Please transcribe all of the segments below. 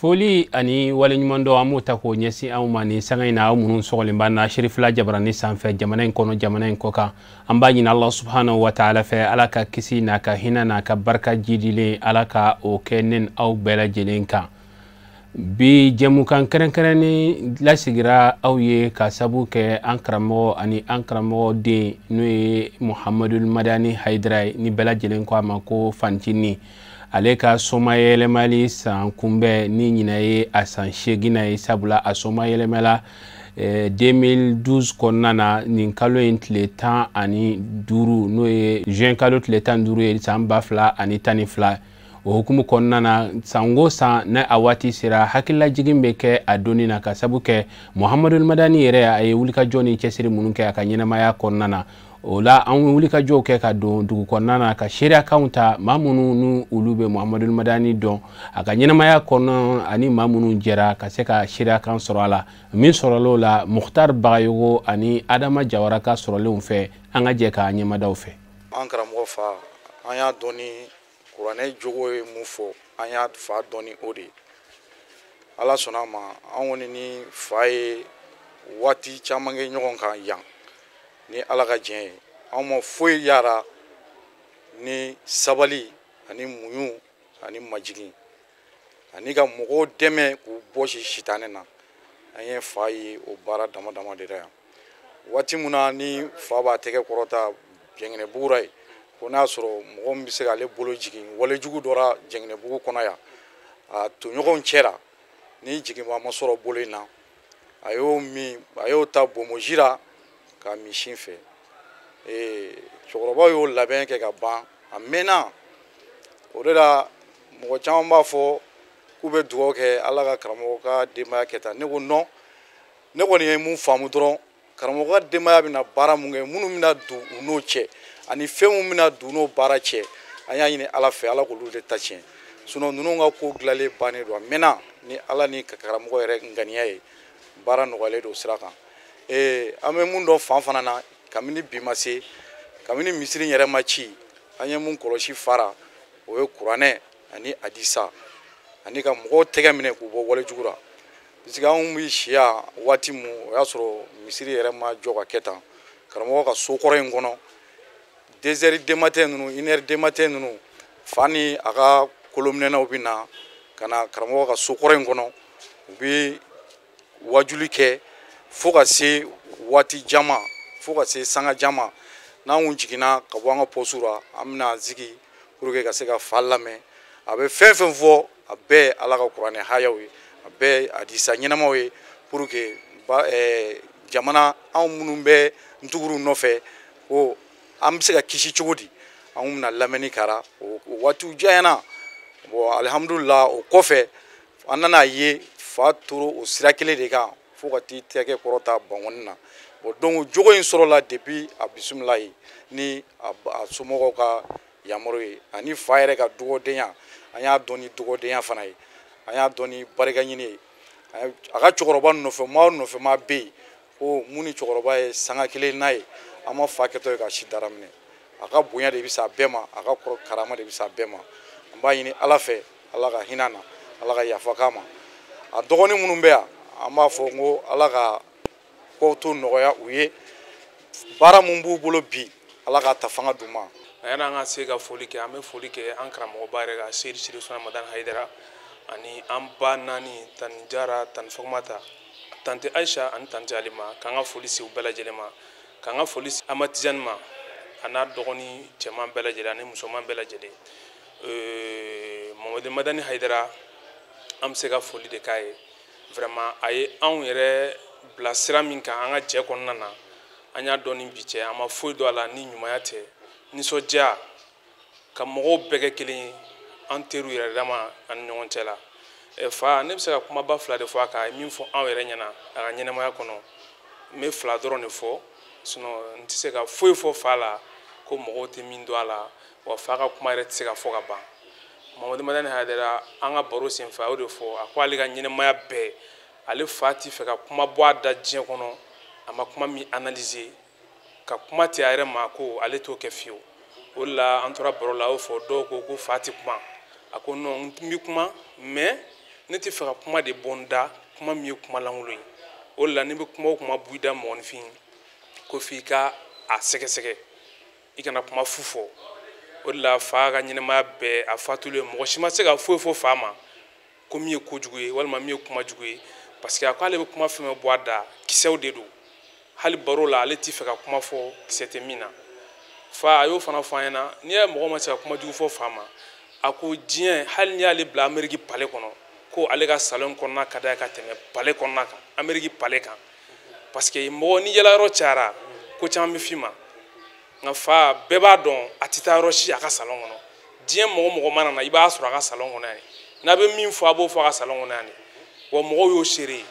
Foli ani waleɲumandɔn, an b'o ta k'o ɲɛsin aw ma nin sanga in na, aw minnu sɔgɔlen b'an na Serifila Jabarani sanfɛ, jamana in kɔnɔ, jamana in kɔ kan. An b'a ɲini Allah subhanahu wa ta'ala fɛ, Ala ka kisi n'a ka hinɛ n'a ka barika jidilen, Ala ka o kɛ ne ni aw bɛɛ lajɛlen kan. Bi jɛmukan kɛrɛnkɛrɛnnen lasigira aw ye ka sabu kɛ an karamɔgɔ ani an karamɔgɔ den, n'o ye Muhamadul Madani Hayidara ye, ni bɛɛ lajɛlen ko a ma ko Fantini. Ale ka somayɛlɛmali san kunbɛn ni ɲinɛ ye a san 8nan ye, sabula a somayɛlɛmala 2012 kɔnɔna na, nin kalo in tile 15, n'o ye juin kalo tile 15 ye, san 2012. O hukumu kɔnɔna na, sango san n'a a waati sera, hakililajigin bɛ kɛ a donni na, ka sabu kɛ Muhamadul Madani yɛrɛ a ye wulikajɔ ni cɛsiri minnu kɛ a ka ɲɛnamaya kɔnɔna na. O la, an ye wulikajɔw kɛ ka don dugu kɔnɔna na ka seereyakanw ta maa minnu ni olu bɛ Muhamadul Madani dɔn a ka ɲɛnamaya kɔnɔ, ani maa minnu jɛra ka se ka seereyakan sɔrɔ a la. Min sɔrɔla o la, Mukhtar Bagayogo ani Adama Jawara ka sɔrɔlenw fɛ, an ka jɛ k'a ɲɛmadaw fɛ. An karamɔgɔ fa, an y'a dɔn ni kuranɛ jogo ye mun fɔ, an y'a fa dɔn ni o de ye. Ala sɔnna a ma, an kɔni ni fa ye waati caman kɛ ɲɔgɔn kan yan ni Ala ka diɲɛ ye. Anw ma foyi yara ni sabali ani muɲu ani majigin ani ka mɔgɔw dɛmɛ k'u bɔsi sitanɛ na. An ye fa ye o baara dama dama de la yan. Waati min na ni fa b'a tɛgɛ kɔrɔta Jɛngɛnɛbugu ra ye, ko n'a sɔrɔ mɔgɔ min bɛ se k'ale bolo jigin walejugu dɔ ra Jɛngɛnɛbugu kɔnɔ yan, a toɲɔgɔnw cɛra, ni jiginba ma sɔrɔ bolo in na, a y'o min, a y'o ta bomoji ra ka min sin fɛ. Cɛkɔrɔba y'o labɛn kɛ ka ban, a mɛnna. O de la mɔgɔ caman b'a fɔ k'u bɛ dugawu kɛ Ala ka karamɔgɔ ka denbaya kɛ tan. Ne ko non, ne kɔni ye mun faamu dɔrɔn, karamɔgɔ ka denbaya bɛna baara mun kɛ, minnu bɛna don u n'o cɛ ani fɛn mun bɛna don n'o baara cɛ, an y'a ɲini Ala fɛ, Ala k'olu de ta tiɲɛ. Sinon ninnu ka ko dilanlen bannen don, a mɛnna. Ni Ala ni karamɔgɔ yɛrɛ ŋaniya ye, baara nɔgɔyalen don sira kan. An bɛ mun dɔn fan fana na, kabini bi ma se, kabini misiri yɛrɛ ma ci, an ye mun kɔlɔsi fara, o ye kuranɛ ani hadisa ani ka mɔgɔw tɛgɛ minɛ k'u bɔ walejugu la. Parce que anw bɛ si yan waati mun, o y'a sɔrɔ misiri yɛrɛ ma jɔ ka kɛ tan. Karamɔgɔ ka so kɔrɔ in kɔnɔ, 2 heures du matin ninnu, 1 heure du matin ninnu, fa ni a ka kolominɛnaw bɛ na ka na karamɔgɔ ka so kɔrɔ in kɔnɔ, u bɛ wajuli kɛ fo ka se waati jan ma, fo ka se sanga jan ma. N'an kun jiginna ka bɔ an ka pɔsu la, an bɛna sigi pour que ka se ka fa lamɛn. A bɛ fɛn fɛn fɔ, a bɛɛ ye Ala ka kuranɛ hayaw ye, a bɛɛ ye hadisa ɲɛnamaw ye, pour que ba, jamana anw minnu bɛ ntuguruw nɔfɛ, ko an bɛ se ka kisi cogo di, an bɛna lamɛnni kɛra o waatiw janyana. Bon, alihamudulila, o kɔfɛ an nana ye fa toro o sira kelen de kan fo ka t'i tɛgɛ kɔrɔta Bankɔni na. Bon, donc jogo in sɔrɔla depuis a bisimila ye ni a somɔgɔw ka yamaru ye ani fa yɛrɛ ka dɔgɔdenya. An y'a dɔn ni dɔgɔdenya fana ye, an y'a dɔn ni barika ɲini ye. A ka cɛkɔrɔba nɔfɛ, maa nɔfɛ maa bɛ yen ko mun ni cɛkɔrɔba ye sanga kelen n'a ye, an ma fa kɛtɔ ye ka si dara minɛ. A ka bonya de bɛ se a bɛɛ ma, a ka kɔrɔ karama de bɛ se a bɛɛ ma. An b'a ɲini Ala fɛ, Ala ka hinɛ na, Ala ka yafa k'a ma. A dɔgɔnin minnu bɛ yan, an b'a fɔ n ko Ala ka kow to nɔgɔya u ye, baara mun b'u bolo bi, Ala ka ta fanga d'u ma. Nka yanni an ka se ka foli kɛ, an bɛ foli kɛ an karamɔgɔba yɛrɛ ka Seyidi Sidi Usumani Madani Hayidara ani an ba naani, Tani Jara, Tani Fatumata, Tante Ayisa ani Tante Alima, k'an ka foli se u bɛɛ lajɛlen ma, k'an ka foli se Amadu Tijani ma a n'a dɔgɔnin cɛman bɛɛ lajɛlen ani musoman bɛɛ lajɛlen. Mamadu Madani Hayidara, an bɛ se ka foli de k'a ye. Vraiment, a ye anw yɛrɛ bila sira min kan an ka jɛ kɔnɔna na, an y'a dɔn ni bi cɛ, an ma foyi dɔn a la ni ɲumanya tɛ, nisɔndiya ka mɔgɔw bɛɛ kɛ kelen ye, an teriw yɛrɛ dama ani ɲɔgɔn cɛ la. Fa, ne bɛ se ka kumaba fila de fɔ a kan, a ye min fɔ anw yɛrɛ ɲɛna a ka ɲɛnamaya kɔnɔ. N bɛ fila dɔrɔn de fɔ, sinon n tɛ se ka foyi fɔ fa la ko mɔgɔw tɛ min dɔn a la, wa fa ka kuma yɛrɛ tɛ se ka fɔ ka ban. Mamadu Madani Hayidara, an ka baro senfɛ a y'o de fɔ, a ko ale ka ɲɛnamaya bɛɛ, ale fa t'i fɛ ka kuma bɔ a da diɲɛ kɔnɔ, a ma kuma min analyser, ka kuma ten a yɛrɛ ma ko ale t'o kɛ fiyewu. O de la an tora baro la, a y'o fɔ, dɔw ko ko fa tɛ kuma, a ko non, n bɛ kuma, mais Ne tɛ fɛ ka kuma de bɔ n da, kuma min ye kuma lankolon ye. O de la n'i bɛ kuma o kuma bɔ i da mɔgɔninfin ko f'i ka a sɛgɛsɛgɛ, i kana kuma fu fɔ. O de la fa ka ɲɛnɛmaya bɛɛ a fatulen, mɔgɔ si ma se ka foyi fɔ fa ma ko min ye kojugu ye walima min ye kuma jugu ye, parce que a ko ale bɛ kuma fɛn fɛn bɔ a da, kisɛw de don. Hali baro la ale t'i fɛ ka kuma fɔ kisɛ tɛ min na. Fa a y'o fana fɔ an ɲɛna, n'i y'a ye mɔgɔ ma se ka kuma jugu fɔ fa ma, a ko diɲɛ hali n'i y'ale bila Amérique palais kɔnɔ, ko ale ka salon kɔnɔna ka d'a ye ka tɛmɛ palais kɔnɔna kan, Amérique palais kan, parce que mɔgɔ ni yɛlɛ yɔrɔ cayara ko caman bɛ f'i ma. Nka fa bɛɛ b'a dɔn a tɛ taa yɔrɔ si a ka salon kɔnɔ. Diɲɛ mɔgɔ mɔgɔ mana na i b'a sɔrɔ a ka salon kɔnɔ yan, n'a bɛ min fɔ a b'o fɔ a ka salon kɔnɔ yan de, wa mɔgɔw y'o seere ye.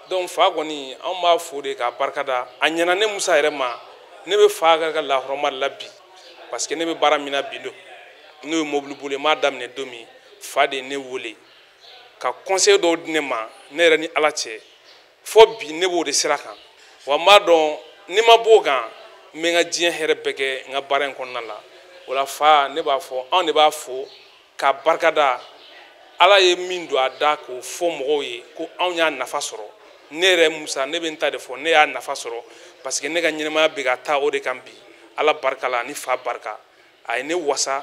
Donc fa kɔni anw b'a fo de k'a barikada. A ɲɛna ne Musa yɛrɛ ma, ne bɛ fa ka lahɔrɔma de la bi, parce que ne bɛ baara min na bi don, n'o ye mobili boli ye, n b'a daminɛ don min, fa de ye ne wele ka conseil dɔw di ne ma, ne yɛrɛ ni Ala cɛ, fo bi ne b'o de sira kan. Wa n b'a dɔn ni ma b'o kan, n bɛ n ka diɲɛ hɛrɛ bɛɛ kɛ n ka baara in kɔnɔna la. O la fa ne b'a fɔ, anw de b'a fo k'a barikada. Ala ye min don a da k'o fɔ mɔgɔw ye ko anw y'a nafa sɔrɔ. Ne yɛrɛ Musa, ne bɛ n ta de fɔ, ne y'a nafa sɔrɔ, parce que ne ka ɲɛnɛmaya bɛ ka taa o de kan bi, Ala barika la ani fa barika. A ye ne wasa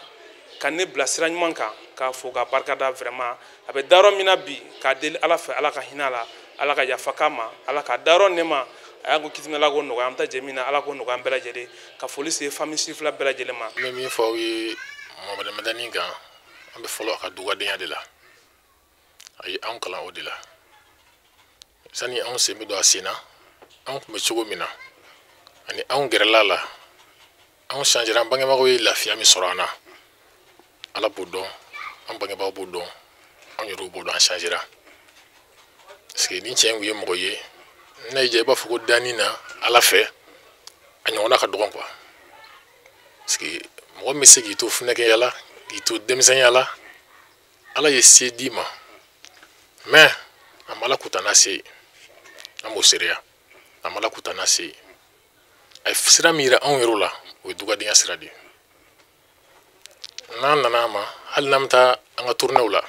ka ne bila sira ɲuman kan, k'a fo k'a barikada vraiment. A bɛ dayɔrɔ min na bi, k'a deli Ala fɛ, Ala ka hinɛ a la, Ala ka yafa k'a ma, Ala ka dayɔrɔ ne ma. A y'a ko kiti min Ala k'o nɔgɔya, an bɛ taa jɛ min na, Ala k'o nɔgɔya an bɛɛ lajɛlen. Ka foli se famille Sirifila bɛɛ lajɛlen ma. N bɛ min fɔ aw ye Mamadu Madani kan, an bɛ fɔlɔ a ka dugadenya de la. A ye anw kalan o de la. Sani anw sen bɛ don a sen na, anw tun bɛ cogo min na, ani anw gɛrɛla la, anw changera, an bangebagaw ye lafiya min sɔrɔ an na, Ala b'o dɔn, an bangebagaw b'o dɔn, anw yɛrɛw b'o dɔn, an changera. Parce que ni cɛ in kun ye mɔgɔ ye, n'a y'i diya i b'a fɔ ko danni na Ala fɛ, a ɲɔgɔnna ka dɔgɔn quoi. Parce que mɔgɔ min bɛ se k'i to funɛkɛya la, k'i to denmisɛnya la, Ala ye se d'i ma, mais a ma Ala kuta n'a se ye, an b'o seereya, a ma Ala kuta n'a se ye. A ye sira min yira anw yɛrɛw la, o ye dugadenya sira de ye. N'an nana a ma, hali n'an bɛ taa an ka tournéew la,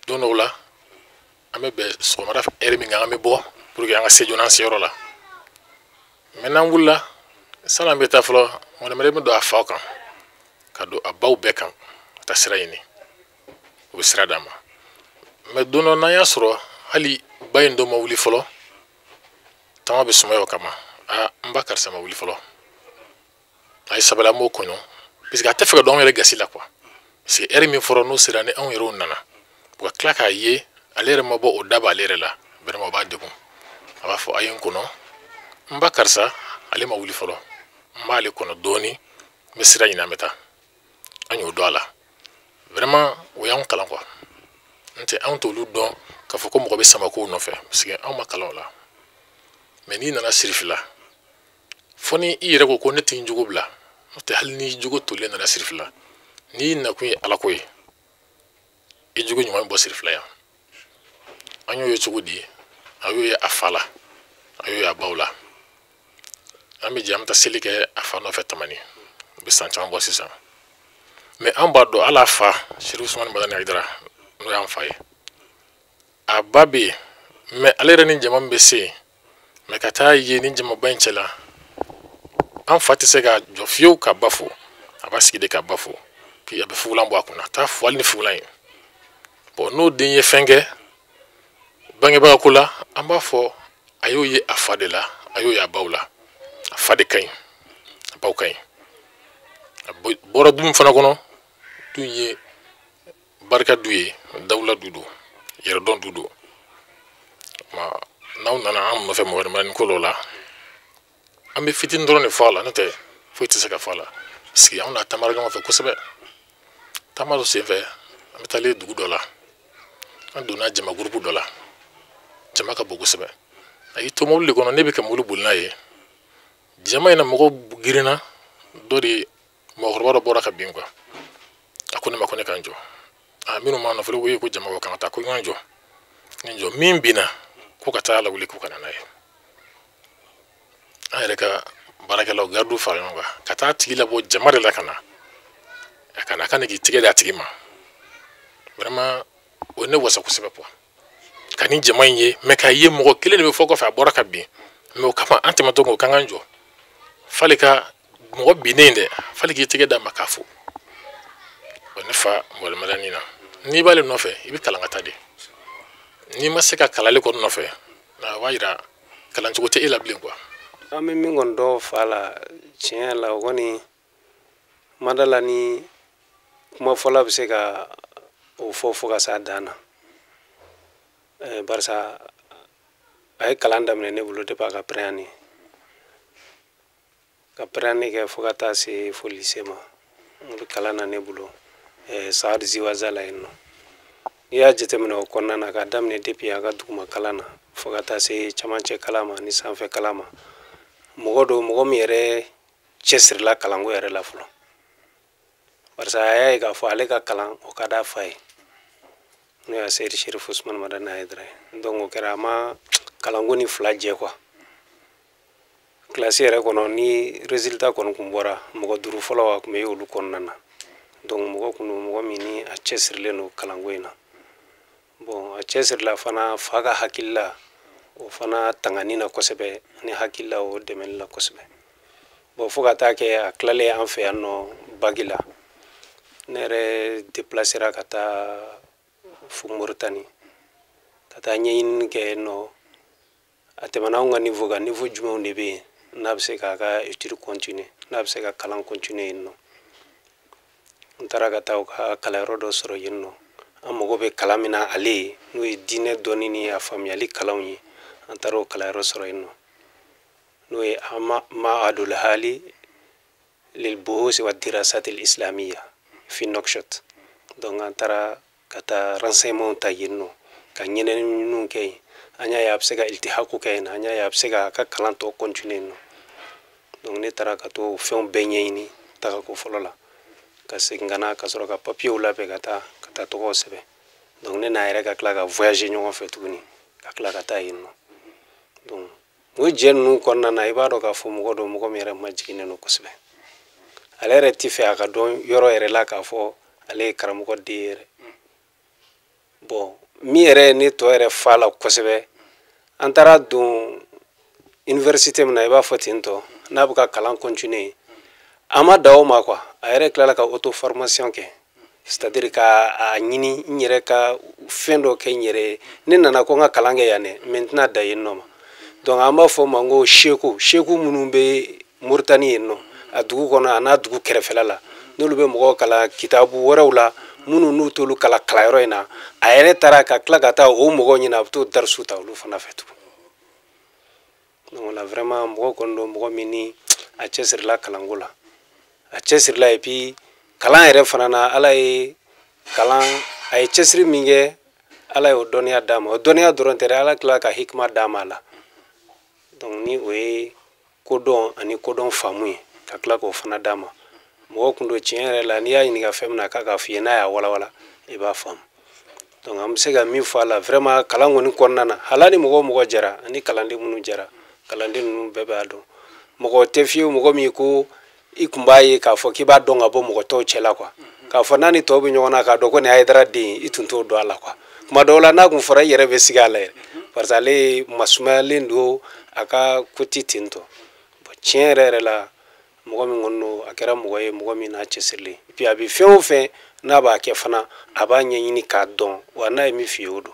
don dɔw la an bɛ bɛn sɔgɔmada heure min kan, an bɛ bɔ pour que an ka se joona an seyɔrɔ la. Mais n'an wulila, sani an bɛ taa fɔlɔ, mɔgɔ bɛ don a faw kan, ka don a baw bɛɛ kan, ka taa sira ɲini, u bɛ sira d'an ma. Mais don dɔ n'an y'a sɔrɔ hali ba in dɔ ma wuli fɔlɔ, tama bɛ sumaya o kama. Aa, n ba karisa ma wuli fɔlɔ, a ye sabali, an b'o kɔɲɔ, parce que a tɛ fɛ ka don anw yɛrɛ gasi la quoi. Parce que heure min fɔra n'o sera, ni anw yɛrɛw nana, u ka tila k'a ye ale yɛrɛ ma bɔ o da b'ale yɛrɛ la, vraiment o b'a degun. A b'a fɔ a ye n kɔnɔ, n ba karisa ale ma wuli fɔlɔ, n b'ale kɔnɔ dɔɔni, n bɛ sira ɲini an bɛ taa. An y'o dɔn a la, vraiment o y'anw kalan quoi. N tɛ anw t'olu dɔn k'a fɔ ko mɔgɔ bɛ sama kow nɔfɛ, parce que anw ma kalan o la. Mais n'i nana Sirifila, fo ni i yɛrɛ ko ko ne tɛ n jogo bila, n'o tɛ hali n'i jogo tolen nana Sirifila, n'i nakun ye Ala ko ye, i jogo ɲuman bɛ bɔ Sirifila yan. An y'o ye cogo di? A y'o ye a fa la, a y'o ye a baw la. An bɛ jɛ an bɛ taa seli kɛ a fa nɔfɛ Tamani, u bɛ san caman bɔ sisan. Mais an b'a dɔn hali a fa Serifu Usumani Madani Hayidara, n'o y'an fa ye, a ba bɛ yen, mais ale yɛrɛ ni jama min bɛ se yen, mais ka taa ye ni jamaba in cɛ la, an fa tɛ se ka jɔ fiyewu ka ba fo, a b'a sigi de ka ba fo, puis a bɛ fugulan bɔ a kunna, a t'a fo hali ni fugulan ye. Bon, n'o den ye fɛn kɛ bangebaga ko la, an b'a fɔ a y'o ye a fa de la, a y'o ye a baw la. A fa de ka ɲi, a baw ka ɲi. A bɔra du min fana kɔnɔ, du in ye barika du ye, dawula du don, yɛrɛdɔn du don. N'aw nana an nɔfɛ mɔgɔ wɛrɛ ni ko dɔw la, an bɛ fitinin dɔrɔn de fɔ a la, n'o tɛ foyi tɛ se ka fɔ a la, parce que anw n'a taamara ɲɔgɔn fɛ kosɛbɛ. Taama dɔ senfɛ, an bɛ taalen dugu dɔ la, an donna jama gurupu dɔ la, jama ka bon kosɛbɛ. A y'i to mobili de kɔnɔ, ne bɛ ka mobili boli n'a ye, jama in na mɔgɔw girinna, dɔ de mɔgɔkɔrɔba dɔ bɔra ka bin quoi. A ko ne ma ko ne ka n jɔ. A minnu m'a nɔfɛ, olu ko ko jama ko kan ka taa, ko n ka n jɔ. N jɔ, min binna ko ka taa lawuli ko ka na n'a ye. An yɛrɛ ka baarakɛlaw garidiw fara ɲɔgɔn kan ka taa tigi labɔ jama de la ka na, a ka na, a ka na k'i tigɛ di a tigi ma. Vraiment O ye ne wasa kosɛbɛ quoi, ka nin jama in ye, mais k'a ye mɔgɔ kelen de bɛ fɔ kɔfɛ, a bɔra ka bin, mais o kama an tɛmɛtɔ ko k'an k'an jɔ f'ale ka mɔgɔ binnen dɛ, f'ale k'i tɛgɛ d'a ma k'a fo. O ne fa Mɔgɔlimadani na, n'i b'ale nɔfɛ i bɛ kalan ka taa de, n'i ma se ka kalan ale kɔni nɔfɛ, o b'a yira kalancogo tɛ e la bilen quoi. An bɛ min kɔni dɔn fa la tiɲɛ la, o kɔni ma da la ni kumafɔla bɛ se ka o fɔ fo ka s'a dan na. Barisa a ye kalan daminɛ ne bolo depuis a ka première année, ka première année kɛ fo ka taa se fo lycée ma, n bɛ kalan na ne bolo Saad Ziwaza la yen nɔ. N'i y'a jateminɛ o kɔnɔna na, k'a daminɛ depuis a ka duguma kalan na fo ka taa se camancɛ kalan ma ni sanfɛ kalan ma, mɔgɔ don mɔgɔ min yɛrɛ cɛsirila kalanko yɛrɛ la fɔlɔ, barisa a y'a ye k'a fɔ ale ka kalan o ka d'a fa ye, n'o y'a Seyidi Sherif Usman Madani Hayidara ye. Donc o kɛra a ma kalanko ni fila jɛ quoi. Kilasi yɛrɛ kɔnɔ ni résultat kɔni kun bɔra, mɔgɔ 5 fɔlɔ a kun bɛ ye olu kɔnɔna na. Donc mɔgɔ kun don mɔgɔ min ni a cɛsirilen don kalanko in na. Bon a cɛsirila fana fa ka hakilila o fana tangani na kosɛbɛ, ani hakilila o dɛmɛli la kosɛbɛ. Bon fo ka taa kɛ a tilalen an fɛ yan nɔ bagi la, ne yɛrɛ déplacera ka taa fo Moritani ka taa ɲɛɲinini kɛ yen nɔ. A tɛmɛna anw ka niveau kan, niveau jumɛnw de bɛ yen n'a bɛ se k'a ka étude continuer, n'a bɛ se ka kalan continuer yen nɔ. N taara ka taa u ka kalanyɔrɔ dɔ sɔrɔ yen nɔ, an mago bɛ kalan min na ale ye, n'o ye diinɛ dɔnni ni a faamuyali kalanw ye, an taara o kalanyɔrɔ sɔrɔ yen nɔ, n'o ye Ma'adul Hali lil Buhus wa Dirasat al Islamiyya fi Nouakchott. Donc an taara ka taa renseignement ta yen nɔ, ka ɲɛnɛniw kɛ yen. An y'a ye a bɛ se ka iltihaku kɛ yen, an y'a ye a bɛ se k'a ka kalan tɔ continuer yen nɔ. Donc ne taara ka t'o fɛnw bɛɛ ɲɛɲini tagako fɔlɔ la, ka segin ka na ka sɔrɔ ka papiyew labɛn ka taa tɔgɔw sɛbɛn. Donc ne n'a yɛrɛ ka tila ka voyager ɲɔgɔn fɛ tuguni, ka tila ka taa yen nɔ. Donc o jɛ ninnu kɔnɔna na, i b'a dɔn k'a fɔ mɔgɔ don mɔgɔ min yɛrɛ majiginnen don kosɛbɛ. Ale yɛrɛ ti fɛ a ka dɔn yɔrɔ yɛrɛ la k'a fɔ ale ye karamɔgɔ den yɛrɛ. Bon min yɛrɛ ye ne tɔ yɛrɛ fa la kosɛbɛ, an taara don université min na, i b'a fɔ ten tɔ, n'a bɛ ka kalan continuer, a ma dan o ma quoi, a yɛrɛ tilala ka auto formation kɛ, c'est à dire ka a ɲini n yɛrɛ ka fɛn dɔ kɛ n yɛrɛ ye. Ne nana ko n ka kalan kɛ yan dɛ, mais n tɛna dan yen nɔ ma. Donc an b'a fɔ o ma ko seku minnu bɛ Moritani yen nɔ, a dugu kɔnɔ a n'a dugu kɛrɛfɛla la, n'olu bɛ mɔgɔw kalan kitabu wɛrɛw la minnu n'u t'olu kalan kalanyɔrɔ in na, a yɛrɛ taara ka tila ka taa o mɔgɔw ɲini, a bɛ t'o darisu ta olu fana fɛ tugun. Donc la vraiment mɔgɔ kɔni don mɔgɔ min ni a cɛsirila kalanko la, a cɛsirila, et puis kalan yɛrɛ fana na, Ala ye kalan, a ye cɛsiri min kɛ, Ala y'o dɔnniya d'a ma. O dɔnniya dɔrɔn tɛ dɛ, Ala tila ka hikima d'a ma a la. Donc ni o ye kodɔn ani kodɔn faamu ye, ka tila k'o fana d'a ma. Mɔgɔ kun don tiɲɛ yɛrɛ la, n'i y'a ɲininka fɛn min na k'a k'a f'i ye, n'a y'a walawala i b'a faamu. Donc an bɛ se ka min fɔ a la vraiment kalan kɔni kɔnɔna na, hali ni mɔgɔ o mɔgɔ jɛra ani kalanden minnu jɛra, kalanden ninnu bɛɛ b'a dɔn. Mɔgɔ tɛ fiyewu mɔgɔ min ko i kun b'a ye k'a fɔ k'i b'a dɔn ka bɔ mɔgɔ tɔw cɛ la quoi, k'a fɔ n'a ni tɔw bɛ ɲɔgɔn na k'a dɔn ko nin ye Hayidara den ye, i tun t'o dɔn a la quoi. Kuma dɔw la n'a kun fɔra i yɛrɛ bɛ sigi a la yɛrɛ, parce que ale masumayalen don, a ka ko ti ten tɔ. Bon tiɲɛ yɛrɛ yɛrɛ la, mɔgɔ min kɔni don, a kɛra mɔgɔ ye mɔgɔ min n'a cɛsirilen, et puis a bɛ fɛn o fɛn n'a b'a kɛ fana, a b'a ɲɛɲini k'a dɔn, wa n'a ye min f'i ye o don.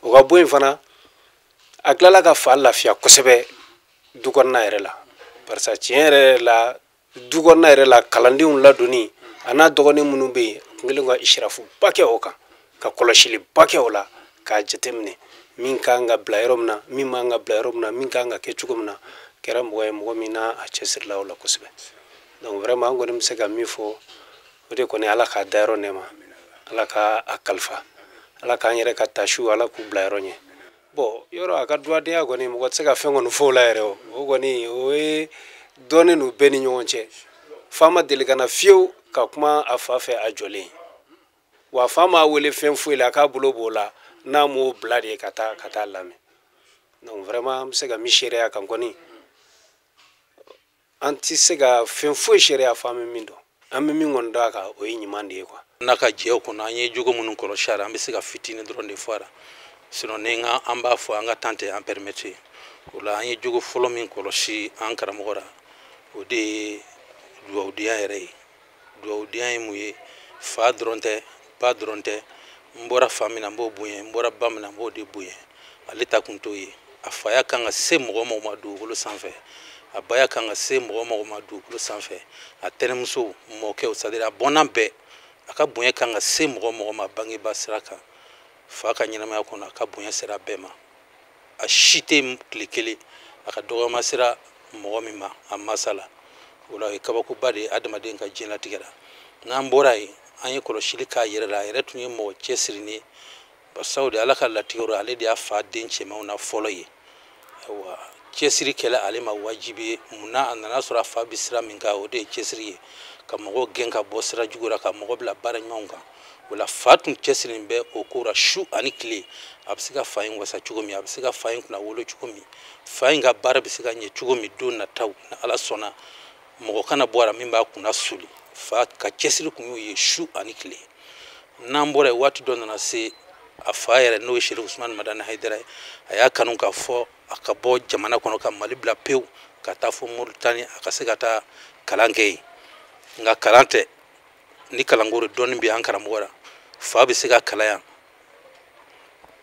O ka bɔ yen fana, a tilala ka fa lafiya kosɛbɛ du kɔnɔna yɛrɛ la, parce que tiɲɛ yɛrɛ la du kɔnɔna yɛrɛ la kalandenw ladonni a n'a dɔgɔnin minnu bɛ yen, kun kɛlen ka israfuba kɛ o kan, ka kɔlɔsiliba kɛ o la, k'a jateminɛ min kan ka bila yɔrɔ min na, min man ka bila yɔrɔ min na, min kan ka kɛ cogo min na. Kɛra mɔgɔ ye mɔgɔ min n'a a cɛsirila o la kosɛbɛ. Donc vraiment an kɔni bɛ se ka min fɔ, o de kɔni Ala k'a dayɔrɔ nɛma, Ala k'a kalifa, Ala k'an yɛrɛ ka tasiw Ala k'u bila yɔrɔ ɲɛ. Bon yɔrɔ a ka duwadenya kɔni mɔgɔ tɛ se ka fɛn kɔni fɔ o la yɛrɛ, o kɔni o ye dɔɔnin n'u bɛɛ ni ɲɔgɔn cɛ. Fa ma deli ka na fiyewu ka kuma a fa fɛ a jɔlen, wa fa m'a wele fɛn foyi la k'a bolo b'o la, n'a m'o bila de ka taa lamɛn. Donc vraiment an bɛ se ka min seereya kan kɔni, an tɛ se ka fɛn foyi seereya fɔ an bɛ min dɔn, an bɛ min kɔni dɔn a kan o ye ɲuman de ye quoi. N'a ka jɛw kɔnɔ an ye jogo minnu kɔlɔsi a la, an bɛ se ka fitinin dɔrɔn de fɔ a la, sinon ni n ka an b'a fɔ an ka temps tɛ an permettre. O la an ye jogo fɔlɔ min kɔlɔsi an karamɔgɔ la, o de ye dugawudenya yɛrɛ ye. Dugawudenya ye mun ye? Fa dɔrɔn tɛ, ba dɔrɔn tɛ. N bɔra fa min na, n b'o bonya, n bɔra ba min na, n b'o de bonya. Ale ta kun t'o ye. A faya kan ka se mɔgɔ mɔgɔ ma dugukolo sanfɛ, a baya kan ka se mɔgɔ mɔgɔ ma dugukolo sanfɛ, a tɛnɛmuso, mɔkɛw, c'est à dire a bɔnna bɛɛ, a ka bonya kan ka se mɔgɔ mɔgɔ ma bangebaa sira kan. Fa ka ɲɛnamaya kɔnɔ, a ka bonya sera bɛɛ ma. A si tɛ tile kelen a ka dɔgɔyama sera mɔgɔ min ma a masa la. O la o ye kabakoba de ye adamaden ka diɲɛlatigɛ la. N'an bɔra yen, an ye kɔlɔsili k'a yɛrɛ la. A yɛrɛ tun ye mɔgɔ cɛsirilen ye, basaw de Ala ka latigɛ rɔ, ale de y'a fa den cɛmanw na fɔlɔ ye. Ayiwa, cɛsiri kɛla ale ma wajibi ye. Munna? A nana sɔrɔ a fa bɛ sira min kan, o de ye cɛsiri ye, ka mɔgɔw gɛn ka bɔ sira jugu la, ka mɔgɔ bila baara ɲumanw kan. O la fa tun cɛsirilen bɛ o ko la su ani tile. A bɛ se ka fa in wasa cogo min, a bɛ se ka fa in kunna wolo cogo min, fa in ka baara bɛ se ka ɲɛ cogo min don nataw, ni Ala sɔnna mɔgɔ kana bɔ a la min b'a kunna soli. Fa ka cɛsiri kun y'o ye su ani tile. N'an bɔra yen, waati dɔ nana se a fa yɛrɛ, n'o ye Serifu Usumani Madani Hayidara ye, a y'a kanu k'a fɔ a ka bɔ jamana kɔnɔ ka Mali bila pewu ka taa fo Moritani, a ka se ka taa kalan kɛ yen. Nka kalan tɛ, ni kalanko de dɔɔni bɛ an karamɔgɔ la. Fa bɛ se ka kalan yan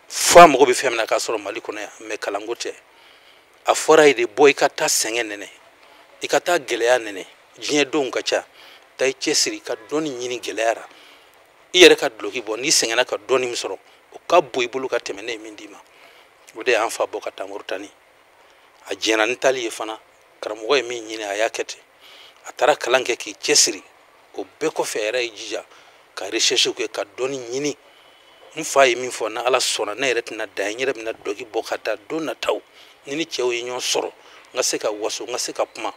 fo a mago bɛ fɛn min na k'a sɔrɔ Mali kɔnɔ yan, mɛ kalanko tɛ. A fɔra ye de, bɔ i ka taa sɛgɛn nɛnɛ, i ka taa gɛlɛya nɛnɛ, diɲɛ denw ka ca, taa i cɛsiri ka dɔɔni ɲini gɛlɛya la, i yɛrɛ ka duloki bɔ. N'i sɛgɛnna ka dɔɔni min sɔrɔ, o ka bon i bolo ka tɛmɛ ne ye min d'i ma. O de y'an fa bɔ ka taa Moritani. A jɛnna ni taali ye fana. Karamɔgɔ ye min ɲini, a y'a kɛ ten. A taara kalan kɛ k'i cɛsiri. O bɛɛ kɔfɛ, a yɛrɛ y'i jija ka recherche kɛ ka dɔɔni ɲini. N fa ye min fɔ, ni Ala sɔnna, ne yɛrɛ tɛna dan ye, n yɛrɛ bɛna dɔki bɔ ka taa don nataw ni ni cɛw ye ɲɔgɔn sɔrɔ, n ka se ka waso, n ka se ka kuma,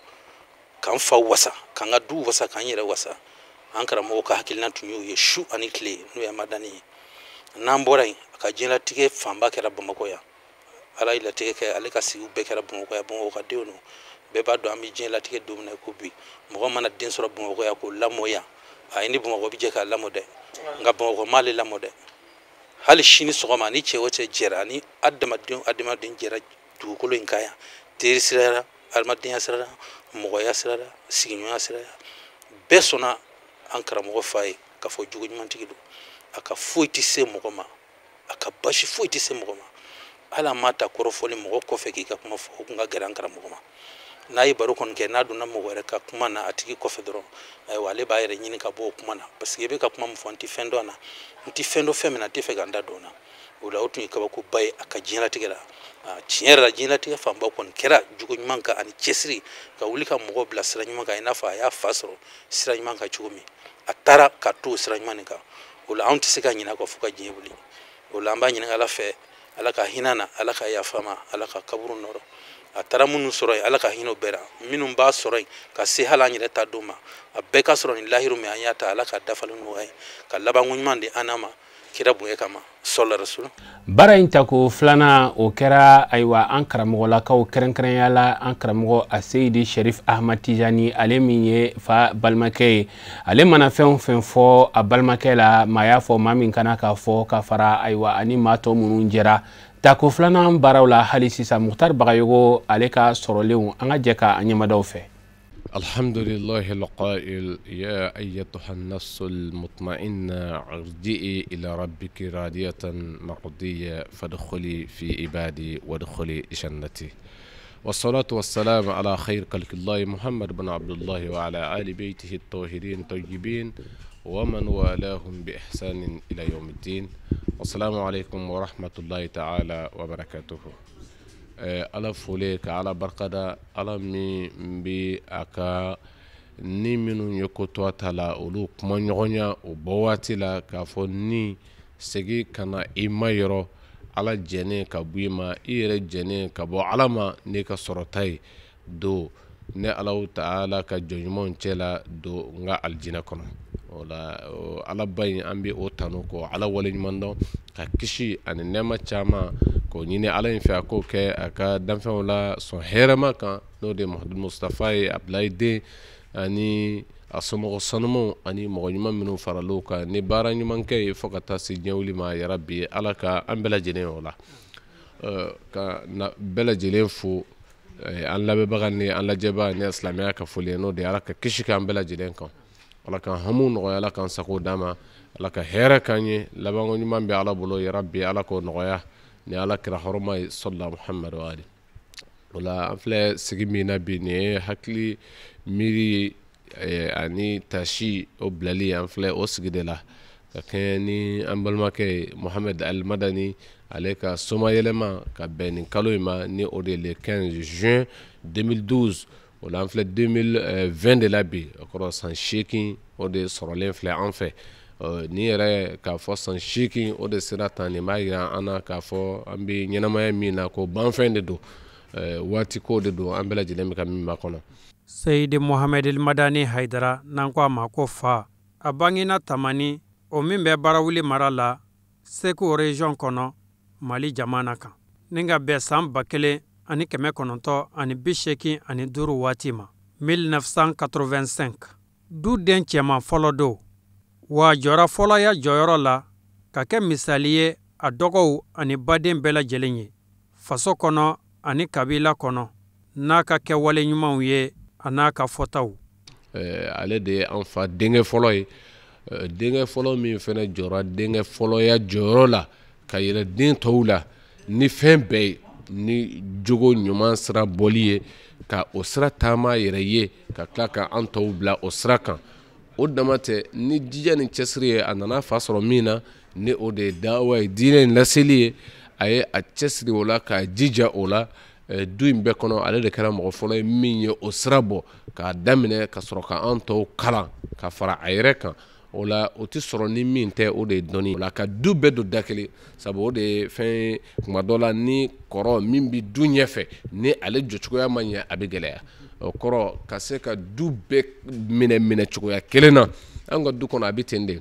ka n fa wasa, ka n ka du wasa, ka n yɛrɛ wasa. An karamɔgɔ ka hakilina tun y'o ye su ani tile, n'o ye Madani ye. N'an bɔra yen, a ka diɲɛlatigɛ fanba kɛra Bamakɔ yan. Ala ye latigɛ kɛ, ale ka sigiw bɛɛ kɛra Bamakɔ yan. Bamakɔ ka denw don, bɛɛ b'a dɔn an bɛ diɲɛlatigɛ don min na ko bi. Mɔgɔ mana den sɔrɔ Bamakɔ yan k'o lamɔ yan, a ye ni Bamakɔ bɛ jɛ k'a lamɔ dɛ, nka Bamakɔ m'ale lamɔ dɛ. Hali sini sɔgɔma, ni cɛ o cɛ jɛra, ni adamaden adamaden jɛra dugukolo in kan yan, teri sira la, adamadenya sira la, mɔgɔya sira la, sigiɲɔgɔnya sira la, bɛɛ sɔnna an karamɔgɔ fa ye k'a fɔ jogo ɲumantigi don. A ka foyi tɛ se mɔgɔ ma, a ka basi foyi tɛ se mɔgɔ ma. Hali a ma ta kɔrɔfɔli mɔgɔ kɔfɛ k'i ka kuma fɔ, o kun ka gɛlɛn an karamɔgɔ ma. N'a ye baro kɔni kɛ, n'a donna mɔgɔ wɛrɛ ka kuma na a tigi kɔfɛ dɔrɔn, ayiwa, ale b'a yɛrɛ ɲini ka bɔ o kuma na, parce que i bɛ ka kuma min fɔ, n tɛ fɛn dɔn a la, n tɛ fɛn dɔn fɛn min na, n tɛ fɛ ka n da don o la. O la o tun ye kabakoba ye a ka diɲɛlatigɛ la. Tiɲɛ yɛrɛ la, diɲɛlatigɛ fanba kɔni kɛra jogo ɲuman kan ani cɛsiri, ka wuli ka mɔgɔw bila sira ɲuman kan, i n'a fɔ a y'a fa sɔrɔ sira ɲuman kan cogo min, a taara ka to o sira ɲuman nin kan. O la anw tɛ se ka ɲinɛ a kɔ fo ka diɲɛ wuli. O la an b'a ɲini Ala fɛ, Ala ka hinɛ na, Ala ka yafa ma, Ala ka kaburu nɔrɔ. A taara minnu sɔrɔ yen, Ala ka hinɛ o bɛɛ la. Minnu b'a sɔrɔ yen ka se hali an yɛrɛ ta don ma, a bɛɛ ka sɔrɔ nin lahiru min an y'a ta, Ala ka dafalen nɔgɔya ye, ka labanko ɲuman di an n'a ma kira bonya kama, sɔla rasulu. Baara in tako filanan, o kɛra ayiwa an karamɔgɔlakaw, kɛrɛnkɛrɛnya la an karamɔgɔ Aseyidi Sherif Ahmad Tijani, ale min ye fa balimakɛ ye. Ale mana fɛn o fɛn fɔ a balimakɛ la, maa y'a fɔ maa min kana k'a fɔ ka fara ayiwa ani maa tɔ minnu jɛra tako filanan baaraw la hali sisan. Mukhtar Bagayogo ale ka sɔrɔlenw, an ka jɛ ka an ɲɛmadaw fɛ. الحمد لله القائل يا أيتها النفس المطمئنة ارجعي إلى ربك راضية مرضية فادخلي في عبادي وادخلي جنتي. والصلاة والسلام على خير خلق الله محمد بن عبد الله وعلى آل بيته الطاهرين الطيبين ومن والاهم بإحسان إلى يوم الدين. والسلام عليكم ورحمة الله تعالى وبركاته. Ala fole ka Ala barikada, Ala min bɛ a ka ni minnu ye ko to a ta la, olu kuma ɲɔgɔnya o bɔ waati la k'a fɔ ni segin ka na i ma yɔrɔ, Ala jɛnen ka bɔ i ma, i yɛrɛ jɛnen ka bɔ Ala ma n'i ka sɔrɔta ye don ne Alahu taala ka jɔn ɲumanw cɛ la don n ka alijinɛ kɔnɔ. O la Ala ba in, an bɛ o tanu kɔ, Ala waleɲuman dɔn ka kisi ani nɛɛma caman k'o ɲini Ala in fɛ, a k'o kɛ a ka danfɛnw la sɔn hɛrɛma kan, n'o de ye Muhamadu Mustafa ye, Abulayi den ani A somɔgɔ sanumaw ani mɔgɔ ɲuman minnu faral'o kan ni baara ɲumankɛ ye fo ka taa se diɲɛ wuli ma, yarabi Ala ka an bɛɛ lajɛlen o la. Ka na bɛɛ lajɛlen fo, an lamɛnbaga ni an lajɛbaga ni silamɛya ka foli ye, n'o de ye Ala ka kisi k'an bɛɛ lajɛlen kan, Ala k'an hamiw nɔgɔya, Ala k'an sago d'an ma, Ala ka hɛrɛ k'an ye, labanko ɲuman bɛ Ala bolo, yarabi Ala k'o nɔgɔya ni Ala kira hɔrɔma ye, sɔlila Muhamadu wa ali. O la an filɛ sigi min na bi, nin ye hakili miiri ani tasi o bilali, an filɛ o sigi de la ka kɛɲɛ ni an balimakɛ ye Mohamed Al Madani, ale ka somayɛlɛma ka bɛn nin kalo in ma, ni o de ye le 15 juin 2012. O la an filɛ 2020 de la bi, o kɔrɔ san 8 o de sɔrɔlen filɛ an fɛ. Ni yɛrɛ k'a fɔ san 8 o de sera tan, nin b'a yira an na k'a fɔ an bɛ ɲɛnamaya min na ko banfɛn de don, waati ko de don, an bɛɛ lajɛlen bɛ ka min makɔnɔ. Seyidi Mohamed El Madani Haidara, n'an ko a ma ko fa, a bangena Tamani, o min bɛ Barawuli mara la, Segu région kɔnɔ, Mali jamana kan, ni ka bɛn san 1985 waati ma, 1985. Du den cɛman fɔlɔ don, wa jɔra fɔlɔya jɔyɔrɔ la ka kɛ misali ye a dɔgɔw ani baden bɛɛ lajɛlen ye faso kɔnɔ ani kabila kɔnɔ, n'a ka kɛwale ɲumanw ye a n'a ka fɔtaw. Ale de ye an fa denkɛ fɔlɔ ye, denkɛ fɔlɔ min fana jɔra denkɛ fɔlɔya jɔyɔrɔ la ka yɛlɛ den tɔw la ni fɛn bɛɛ ye, ni jogo ɲuman sira bɔli ye, ka o sira taama yɛrɛ ye, ka tila ka an tɔw bila o sira kan. O dama tɛ, ni jija ni cɛsiri ye, a nana fa sɔrɔ min na, ni o de ye dawa ye, diinɛ in laseli ye, a ye a cɛsiri o la k'a jija o la. Du in bɛɛ kɔnɔ ale de kɛra mɔgɔ fɔlɔ ye min ye o sira bɔ k'a daminɛ ka sɔrɔ ka an tɔw kalan ka fara a yɛrɛ kan. O la o tɛ sɔrɔ ni min tɛ, o de ye dɔnni. O la ka du bɛɛ don da kelen, sabu o de ye fɛn ye kuma dɔ la ni kɔrɔ min bɛ du ɲɛfɛ ni ale jɔcogoya ma ɲɛ, a bɛ gɛlɛya. O kɔrɔ ka se ka du bɛɛ minɛ cogoya kelen na. An ka du kɔnɔ a bɛ ten de,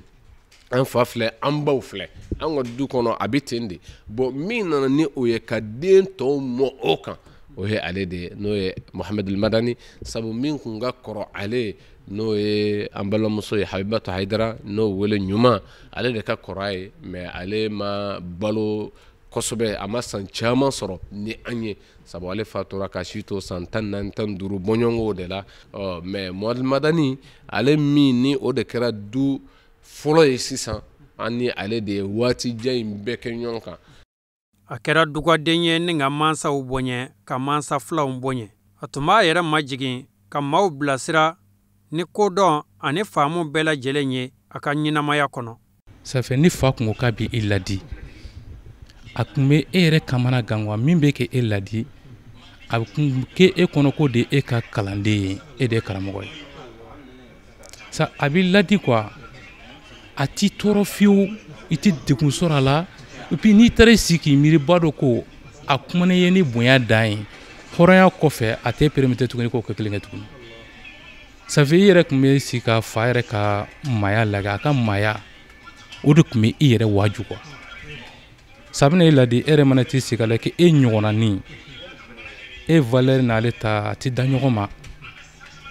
an fa filɛ, an baw filɛ, an ka du kɔnɔ a bɛ ten de. Bon, min nana ni o ye ka den tɔw mɔ o kan, o ye ale de ye, n'o ye Mohamed El Madani. Sabu min kun ka kɔrɔ ale, n'o ye an balimamuso ye Habibatu Haidara, n'o wele ɲuman, ale de ka kɔrɔ a ye, mais ale ma balo kosɛbɛ, a ma san caman sɔrɔ ni an ye, sabu ale fatura ka si to san 14 15 bɔɲɔgɔnko de la. Ɔ mais Mohamed Madani, ale min ni o de kɛra du fɔlɔ ye sisan, an ni ale de ye waati jan in bɛɛ kɛ ɲɔgɔn kan. A kɛra dugaden ye ni ka mansaw bonya, ka mansa filanw bonya. A tun b'a yɛrɛ majigin ka maaw bilasira ni kodɔn ani faamu bɛɛ lajɛlen ye a ka ɲɛnamaya kɔnɔ. Ça fait ni fa kun ko k'a bɛ e ladi, a kun bɛ e yɛrɛ kamana gan wa, min bɛ kɛ e ladi, a kun kɛ e kɔnɔ ko de e ka kalanden ye, e de ye karamɔgɔ ye. Sa a b'i ladi quoi, a t'i tɔɔrɔ fiyewu, i tɛ degun sɔrɔ a la. Et puis n'i taara i sigi k'i miiri ba dɔ ko a kumana i ye ni bonya dan ye, hɔrɔnya kɔfɛ a t'e permettre tuguni k'o kɛ kelen kɛ tuguni. Ça fait i yɛrɛ tun bɛ sigi ka fa yɛrɛ ka maaya lajɛ, a ka maaya o de tun bɛ i yɛrɛ waaju quoi. Ça bɛna e ladi, e yɛrɛ mana t'i sigi a la k'e ɲɔgɔnnanin, e valeur n'ale ta a tɛ da ɲɔgɔn ma,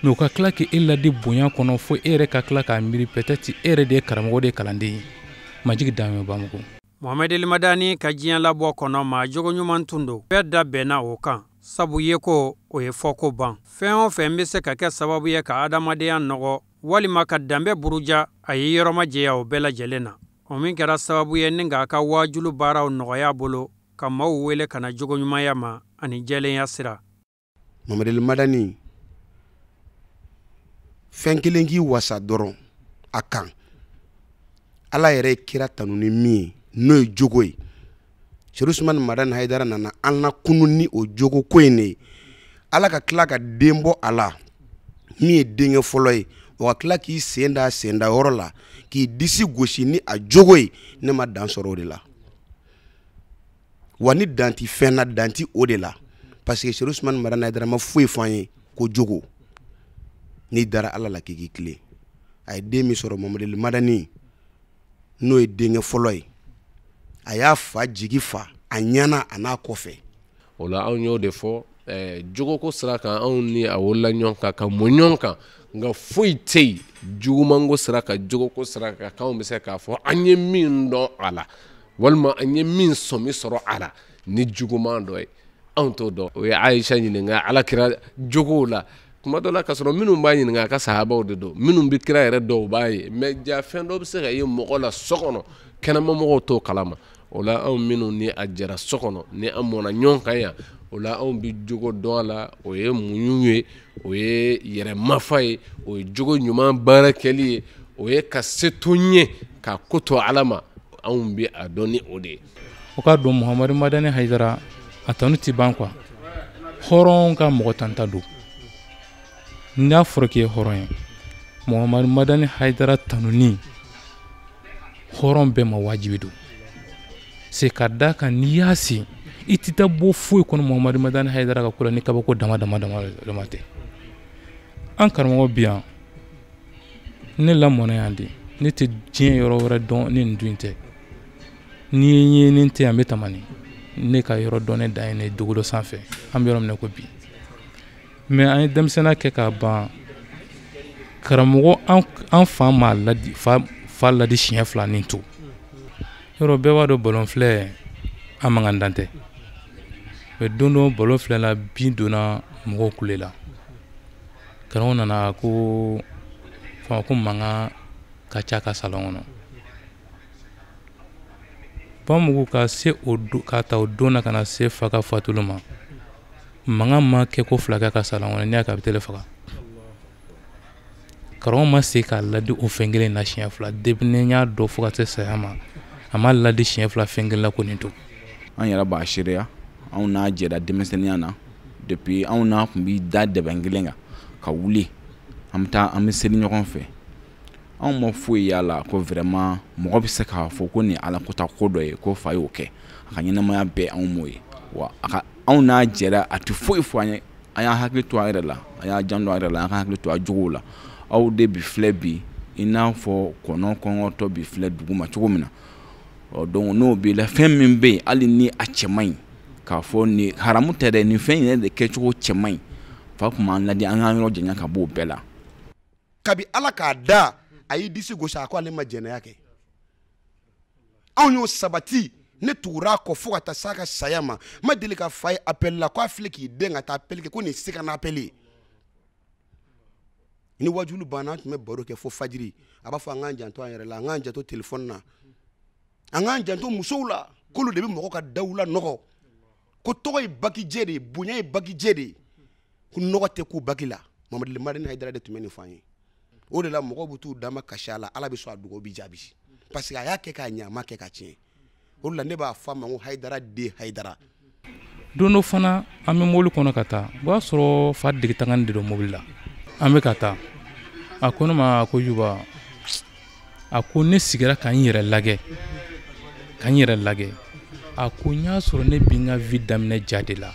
mais u ka tila k'e ladi bonya kɔnɔ fo e yɛrɛ ka tila k'a miiri peut-être e yɛrɛ de ye karamɔgɔ de ye kalanden ye. Majigi dan ye Bamakɔ. Mohamed El Madani ka diɲɛ labɔ kɔnɔ, maa jogo ɲuman tun don, bɛɛ da bɛnna o kan, sabu ye ko o ye fɔko ban. Fɛn o fɛn bɛ se ka kɛ sababu ye ka adamadenya nɔgɔ walima ka danbe buruja, a ye yɔrɔ ma jɛya o bɛɛ lajɛlen na. O min kɛra sababu ye ni k'a ka waajulu baaraw nɔgɔya bolo, ka maaw wele ka na jogo ɲumanya ma ani jɛlenya sira. Mohamed El Madani, fɛn kelen k'i wasa dɔrɔn a kan, Ala yɛrɛ ye kira tanu ni min ye, n'o ye jogo ye. Serifu Usumani Madani Haidara nana an lakunu ni o jogo ko in de ye. Ala ka tila ka den bɔ a la min ye denkɛ fɔlɔ ye, o ka tila k'i sen da a sen da yɔrɔ la k'i disi gosi ni a jogo ye, ne ma dan sɔrɔ o de la. Wa ni dan ti fɛn na, dan ti o de la, parce que Serifu Usumani Madani Haidara ma foyi fɔ an ye ko jogo. N'i dara Ala la k'i k'i tilen. A ye den min sɔrɔ Mohamed El Madani, n'o ye denkɛ fɔlɔ ye, a y'a fa jigi fa a ɲɛna a n'a kɔfɛ. O la anw y'o de fɔ, Jogoko sira kan anw ni a wolola ɲɔgɔn kan ka mɔ ɲɔgɔn kan, nka foyi tɛ yen jugumanko sira kan, jogoko sira kan k'anw bɛ se k'a fɔ an ye min dɔn a la walima an ye min sɔmi sɔrɔ a la ni juguman dɔ ye, anw t'o dɔn. O ye Ayisa ɲininka Ala kira jogow la kuma dɔ la, k'a sɔrɔ minnu b'a ɲininka a ka sahabaw de don, minnu bɛ kira yɛrɛ dɔn u b'a ye, mais ja fɛn dɔ bɛ se ka ye mɔgɔ la so kɔnɔ kɛnɛmamɔgɔw t'o kalama. O la anw minnu ni a jɛra so kɔnɔ ni an mɔnna ɲɔgɔn kan yan, o la anw bɛ jogo dɔn a la, o ye muɲu ye, o ye yɛrɛmafa ye, o ye jogo ɲuman baara kɛli ye, o ye ka se to ɲɛ ka ko to Ala ma, anw bɛ a dɔn ni o de ye. O k'a dɔn Muhamadu Madani Hayidara a tanu ti ban quoi. Hɔrɔn ka mɔgɔ tanta don. N'a fɔra k'i ye hɔrɔn ye, Muhamadu Madani Hayidara tanuni hɔrɔn bɛɛ ma wajibi don. C'est ka d'a kan n'i y'a sen i tɛ taa bɔ foyi kɔnɔ Muhamadu Madani Hayidara ka ko la ni kabako dama dama dama dama tɛ. An karamɔgɔ bi yan, ne lamɔna yan de, ne tɛ diɲɛ yɔrɔ wɛrɛ dɔn ni nin du in tɛ. N'i ye n ye ni n tɛ yan n bɛ tamani, ne ka yɔrɔ dɔn ne dan ye ne dogodo sanfɛ, an bɛ yɔrɔ min na ko bi. Mais an ye denmisɛnninya kɛ k'a ban, karamɔgɔ an fa m'a ladi, fa ladi siɲɛ fila nin to. Yɔrɔ bɛɛ b'a dɔn ballon filɛ an mankan dan tɛ. Mais don dɔ ballon filɛ la bin donna mɔgɔw kule la. Karamɔgɔ nana ko fa ko mankan ka ca ka salon kɔnɔ. Bamugu ka se o ka ta o don na ka na se fa ka fatuli ma, mankan ma kɛ ko fila kɛ ka salon kɔnɔ, n'i y'a kɛ a bɛ tele faga. Karamɔgɔ ma se k'a ladi o fɛn kelen na siɲɛ fila, depuis ne y'a dɔn fo ka se saya ma, a ma ladi siɲɛ fila fɛn kelen la ko nin to. An yɛrɛ b'a seereya, anw n'a jɛra denmisɛnninya na, depuis anw n'a tun bɛ da dɛbɛn kelen kan ka wuli, an bɛ taa an bɛ seli ɲɔgɔn fɛ. Anw ma foyi y'a la ko vraiment mɔgɔ bɛ se k'a fɔ ko nin Ala kota ko dɔ ye ko fa y'o kɛ, a ka ɲɛnamaya bɛɛ anw m'o ye. Wa a ka anw n'a jɛra a tɛ foyi fɔ an ye, an y'an hakili to an yɛrɛ la, an y'an janto an yɛrɛ la, an ka hakili to an jogow la. Aw de bi filɛ bi i n'a fɔ kɔnɔ kɔngɔtɔ bi filɛ dugu ma cogo min na. Ɔ donc n'o b'i la, fɛn min bɛ yen hali ni a cɛ man ɲi, k'a fɔ nin haramu tɛ dɛ, nin fɛn in yɛrɛ de kɛcogo cɛ man ɲi, fa tun b'an ladi an k'an yɔrɔ janya ka bɔ o bɛɛ la. Kabi Ala k'a da a y'i disi gosi a ko ale ma jɛnɛya kɛ. Anw y'o sabati, ne tugura a kɔ fo ka taa s'a ka saya ma. N ma deli ka fa ye appel la k'a filɛ k'i den ka taa appel kɛ ko nin se ka na appel ye. Ni wajulu banna an tun bɛ baro kɛ fo fajiri, a b'a fɔ an k'an janto an yɛrɛ la, an k'an janto telefɔni na, an k'an janto musow la, k'olu de bɛ mɔgɔ ka dawula nɔgɔ, ko tɔgɔ ye bakijɛ de ye, bonya ye bakijɛ de ye, ko nɔgɔ tɛ k'u baki la. Mamadu Madani Hayidara de tun bɛ nin fɔ an ye. O de la mɔgɔw bɛ t'u dama kasi a la, Ala bɛ sɔn a dugawu bɛ jaabi, parce que a y'a kɛ k'a ɲɛ, a ma kɛ k'a tiɲɛ. O de la ne b'a fɔ a ma ko Hayidara den Hayidara. Don dɔ fana an bɛ mobili kɔnɔ ka taa, o b'a sɔrɔ fa dege tangani de don mobili la, an bɛ ka taa. A ko ne ma ko Juba, a ko ne sigira ka n yɛrɛ lajɛ, ka n yɛrɛ lajɛ. A ko n y'a sɔrɔ ne bi n ka vie daminɛ ja de la.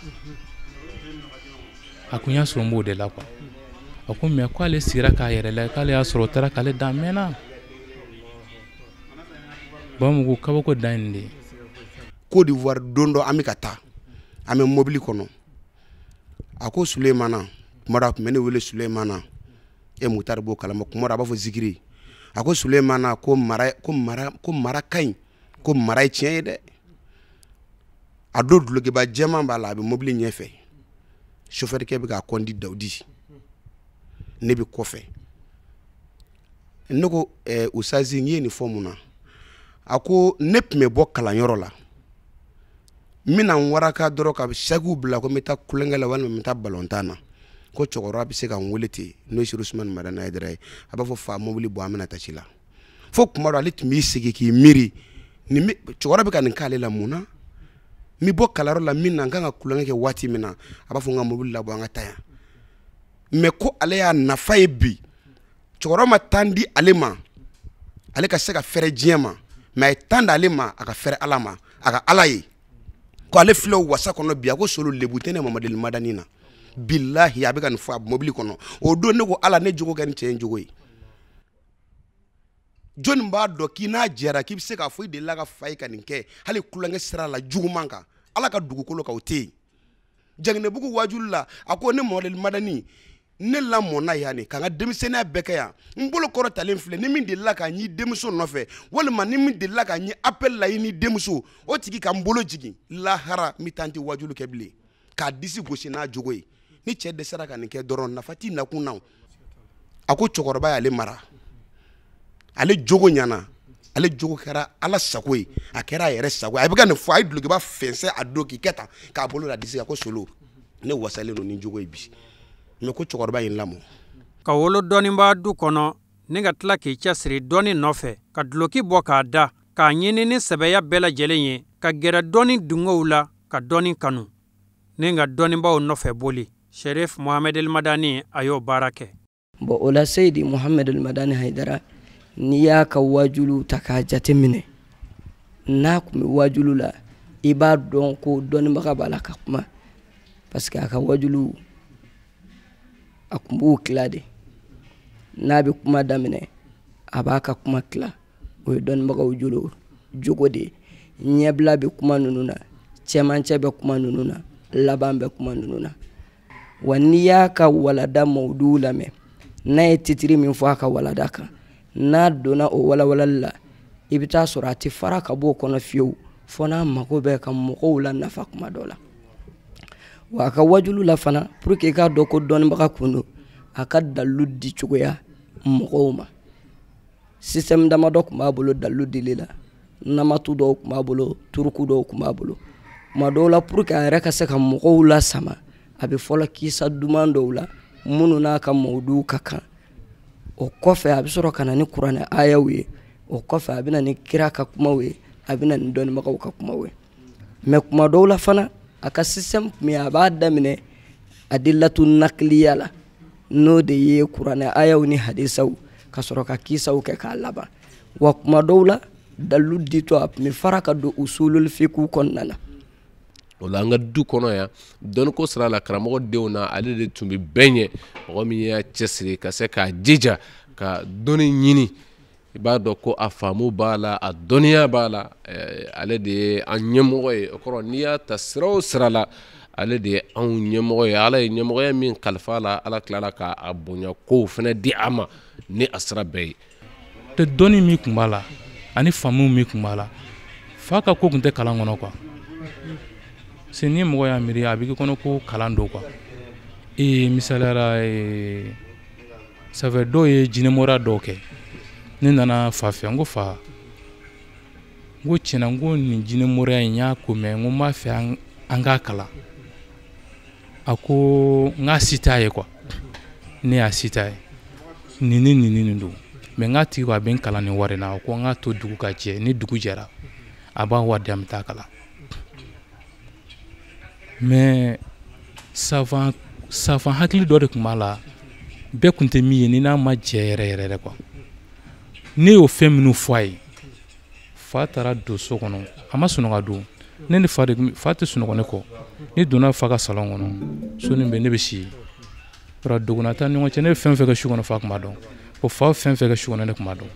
A ko n y'a sɔrɔ n b'o de la quoi. A ko mais k'ale sigira k'a yɛrɛ lajɛ, k'ale y'a sɔrɔ o taara k'ale dan mɛnna. Bamugu kabako dan ye nin de ye. Côte d'Ivoire don dɔ an bɛ ka taa, an bɛ mobili kɔnɔ. A ko Sulemana, kuma dɔ a tun bɛ ne wele Sulemana, e Mutari b'o kalama, kuma dɔ a b'a fɔ Zikiri. A ko Sulemana ko mara, ko mara, ko mara ka ɲi, ko mara ye tiɲɛ ye dɛ. A don dulokiba jɛman b'a la, a bɛ mobili ɲɛfɛ. Chauffeur kɛ bɛ k'a kɔndi Dawudi. Ne bɛ kɔfɛ. Ne ko Usazi, n ye nin fɔ mun na? A ko ne tun bɛ bɔ kalanyɔrɔ la, n bɛna n waraka dɔrɔn ka sakiw bila ko n bɛ taa kulonkɛ la walima n bɛ taa balontan na. Ko cɛkɔrɔba bɛ se ka n wele ten, n'o ye Sedu Usumani Madani Hayidara ye. A b'a fɔ fa mobili bɔ an bɛna taa ci la. Fo kuma dɔ ale tun b'i sigi k'i miiri, nin bɛ cɛkɔrɔba bɛ ka nin k'ale la mun na? N bɛ bɔ kalanyɔrɔ la min na, n kan ka kulonkɛ kɛ waati min na, a b'a fɔ n ka mobili labɔ an ka taa yan. Mais ko ale y'a nafa ye bi, cɛkɔrɔba ma tan di ale ma, ale ka se ka fɛrɛ diɲɛ ma, mais a ye tan d'ale ma a ka fɛrɛ Ala ma, a ka Ala ye. Ko ale filɛ o wasa kɔnɔ bi, a ko solo lebu tɛ ne Mamadu Madani na. Bilahi a bɛ ka nin fɔ a mobili kɔnɔ. O don ne ko Ala, ne jogo kɛ ni cɛ in jogo ye. Jɔnni b'a dɔn k'i n'a jɛra k'i bɛ se k'a fɔ i delila ka fa ye ka nin kɛ hali kulonkɛ sira la juguman kan, Ala ka dugukolo kan o tɛ yen. Jaginɛbugu wajulu la, a ko ne Mohamed Madani, ne lamɔna yan de, ka n ka denmisɛnninya bɛɛ kɛ yan, n bolo kɔrɔ talen filɛ, ni min delila ka n y'i denmuso nɔfɛ, walima ni min delila ka n ye appel la i ni denmuso, o tigi ka n bolo jigin lahara, n bɛ taa n tɛ wajulu kɛ bilen, k'a disi gosi n'a jogo ye. Ni cɛ dɛsɛra ka nin kɛ dɔrɔn, nafa t'i nakun na. A ko cɛkɔrɔba y'ale mara, ale jogo ɲana, ale jogo kɛra Ala sago ye, a kɛra a yɛrɛ sago ye. A bɛ ka nin fɔ, a ye dulokiba fɛnsɛn a don k'i kɛ tan, k'a bolo da disi kan ko solo, ne wasalen don ni jogo ye bi. Mɛ ko cɛkɔrɔba ye n lamɔ. Ka wolo dɔnnibaa du kɔnɔ, ni ka tila k'i cɛsiri dɔnni nɔfɛ, ka duloki bɔ k'a da, k'a ɲini ni sɛbɛya bɛɛ lajɛlen ye, ka gɛrɛ dɔnni dungow la, ka dɔnni kanu, ni ka dɔnnibaaw nɔfɛ boli. Sherif Mohamed El Madani a y'o baara kɛ. Bon, o la Seyidi Mohamed El Madani Hayidara, n'i y'a ka wajulu ta k'a jate minɛ, n'a kun bɛ wajulu la, i b'a dɔn ko dɔnnibaga b'a la ka kuma, parce que a ka wajulu a kun b'o tila de. N'a bɛ kuma daminɛ, a b'a ka kuma tila, o ye dɔnnibagaw jogo de ye. Ɲɛbila bɛ kuma ninnu na, cɛmancɛ bɛ kuma ninnu na, laban bɛ kuma ninnu na. Wa n'i y'a ka walada mawuduw lamɛn, n'a ye titiri min fɔ a ka walada kan, n'a donna o walawalali la, i bɛ taa sɔrɔ a tɛ fara ka bɔ o kɔnɔ fiyewu, fo n'a mago bɛ ka mɔgɔw la nafa kuma dɔ la. Wa a ka wajulu la fana, pour que i k'a dɔn ko dɔnnibaga kun don, a ka dalilu di cogoya mɔgɔw ma. Système damadɔ tun b'a bolo dalilu dili la, namatu dɔw tun b'a bolo, turuku dɔw tun b'a bolo. Tuma dɔw la, pour que a yɛrɛ ka se ka mɔgɔw lasama, a bɛ fɔlɔ kisa duman dɔw la minnu n'a ka mawuduw ka kan. O kɔfɛ a bɛ sɔrɔ ka na ni kuranɛ ayaw ye, o kɔfɛ a bɛ na ni kira ka kumaw ye, a bɛ na ni dɔnnibagaw ka kumaw ye. Mais kuma dɔw la fana, a ka système tun bɛ yen, a b'a daminɛ adillatu nakiliya la, n'o de ye kuranɛ ayaw ni hadisaw, ka sɔrɔ ka kisaw kɛ k'a laban. Wa kuma dɔw la, dalilu ditɔ a tun bɛ fara ka don usulul fiqh kɔnɔna na. O la an ka du kɔnɔ yan, dɔnniko sira la, karamɔgɔ denw na, ale de tun bɛ bɛɛ ɲɛ. Mɔgɔ min y'a cɛsiri ka se k'a jija ka dɔnni ɲini, i b'a dɔn ko a faamu b'a la, a dɔnniya b'a la, ale de ye an ɲɛmɔgɔ ye. O kɔrɔ, n'i y'a ta sira o sira la, ale de ye anw ɲɛmɔgɔ ye. Ala ye ɲɛmɔgɔya min kalifa a la, Ala tilala k'a bonya kow fana di a ma ni a sira bɛɛ ye. Dɔnni min tun b'a la ani faamu min tun b'a la, fa ka ko tun tɛ kalan kɔnɔ quoi. Se ni mɔgɔ y'a miiri, a bɛ k'i kɔnɔ ko kalan don quoi. Ee, misaliyara, ça fait dɔw ye jinɛmɔra dɔw kɛ. Ne nana fa fɛ, n ko fa, n ko tiɲɛna, n ko nin jinɛmɔrɔya in, n y'a ko mɛn, n ko n b'a fɛ an k'a kalan. A ko n k'a si t'a ye quoi. Ne y'a si t'a ye, nin ni nin ni nin don, mɛ n k'a tigi ko a bɛ n kalan nin wari in na. A ko n k'a to dugu ka jɛ, ni dugu jɛra a b'a wari di, an bɛ taa kalan. Mais savant hakili dɔ de tun b'a la, bɛɛ tun tɛ min ye ni n'a ma jɛ yɛrɛ yɛrɛ yɛrɛ quoi. Ne y'o fɛn minnu fɔ a ye, fa taara don so kɔnɔ, a ma sunɔgɔ don. Ne ni fa de, fa tɛ sunɔgɔ ne kɔ. Ne donna fa ka salon kɔnɔ, so nin bɛ ne bɛ si yen. Dogona t'an ni ɲɔgɔn cɛ. Ne bɛ fɛn fɛn kɛ su kɔnɔ, fa tun b'a dɔn. O fa fɛn fɛn kɛ su kɔnɔ, ne tun b'a dɔn.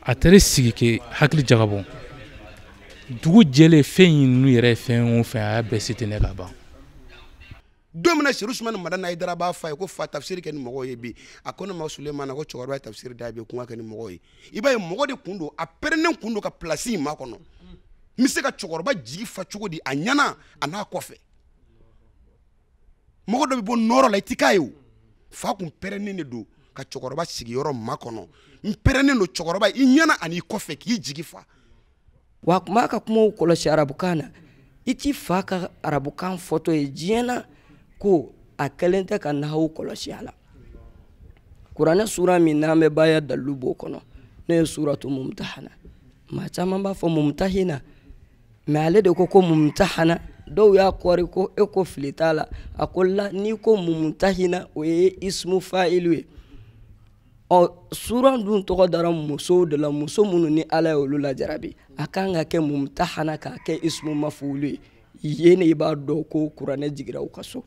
A taara sigi kɛ hakili jagabɔ. Dugu jɛlen, fɛn in ninnu yɛrɛ ye fɛn o fɛn, a y'a bɛɛ se tɛ ne ka ban. Don min na Seru Sumani Madani Hayidara b'a fɔ a ye ko fa, tafsiri kɛ ni mɔgɔw ye bi, a ko ne ma Sulemana ko cɛkɔrɔba ye tafsiri da bi, kun ka kɛ ni mɔgɔw ye. I b'a ye mɔgɔ de kun don, a pɛrɛnnen kun don ka place in makɔnɔ. N bɛ se ka cɛkɔrɔba jigi fa cogo di a ɲɛna a n'a kɔfɛ? Mɔgɔ dɔ bɛ bɔ nɔrɔ la, i ti k'a ye o. Fa kun pɛrɛnnen de don ka cɛkɔrɔba sigiyɔrɔ makɔnɔ. N pɛrɛnnen don cɛkɔrɔba i ɲɛna ani i kɔfɛ k'i jigi fa. Wa a kun b'a ka kumaw kɔlɔsi arabukan na. I ti fa ka arabukan fɔtɔ ye diɲɛ na ko a kɛlen tɛ ka nahawu kɔlɔsi a la. Kuranɛ sura min n'an bɛ baya dalilu b'o kɔnɔ, n'o ye suratu mumtahana. Maa caman b'a fɔ mumtahina, mais ale de ko ko mumtahana. Dɔw y'a kɔri ko e ko fili t'a la. A ko la, n'i ko mumtahina, o ye ismu fa'ilu ye. Ɔ, suran dun tɔgɔ dara musow de la, muso minnu ni Ala ye olu lajarabi, a kan ka kɛ mumtahana k'a kɛ ismu mafulu ye. Yen de i b'a dɔn ko kuranɛ jigira u ka so.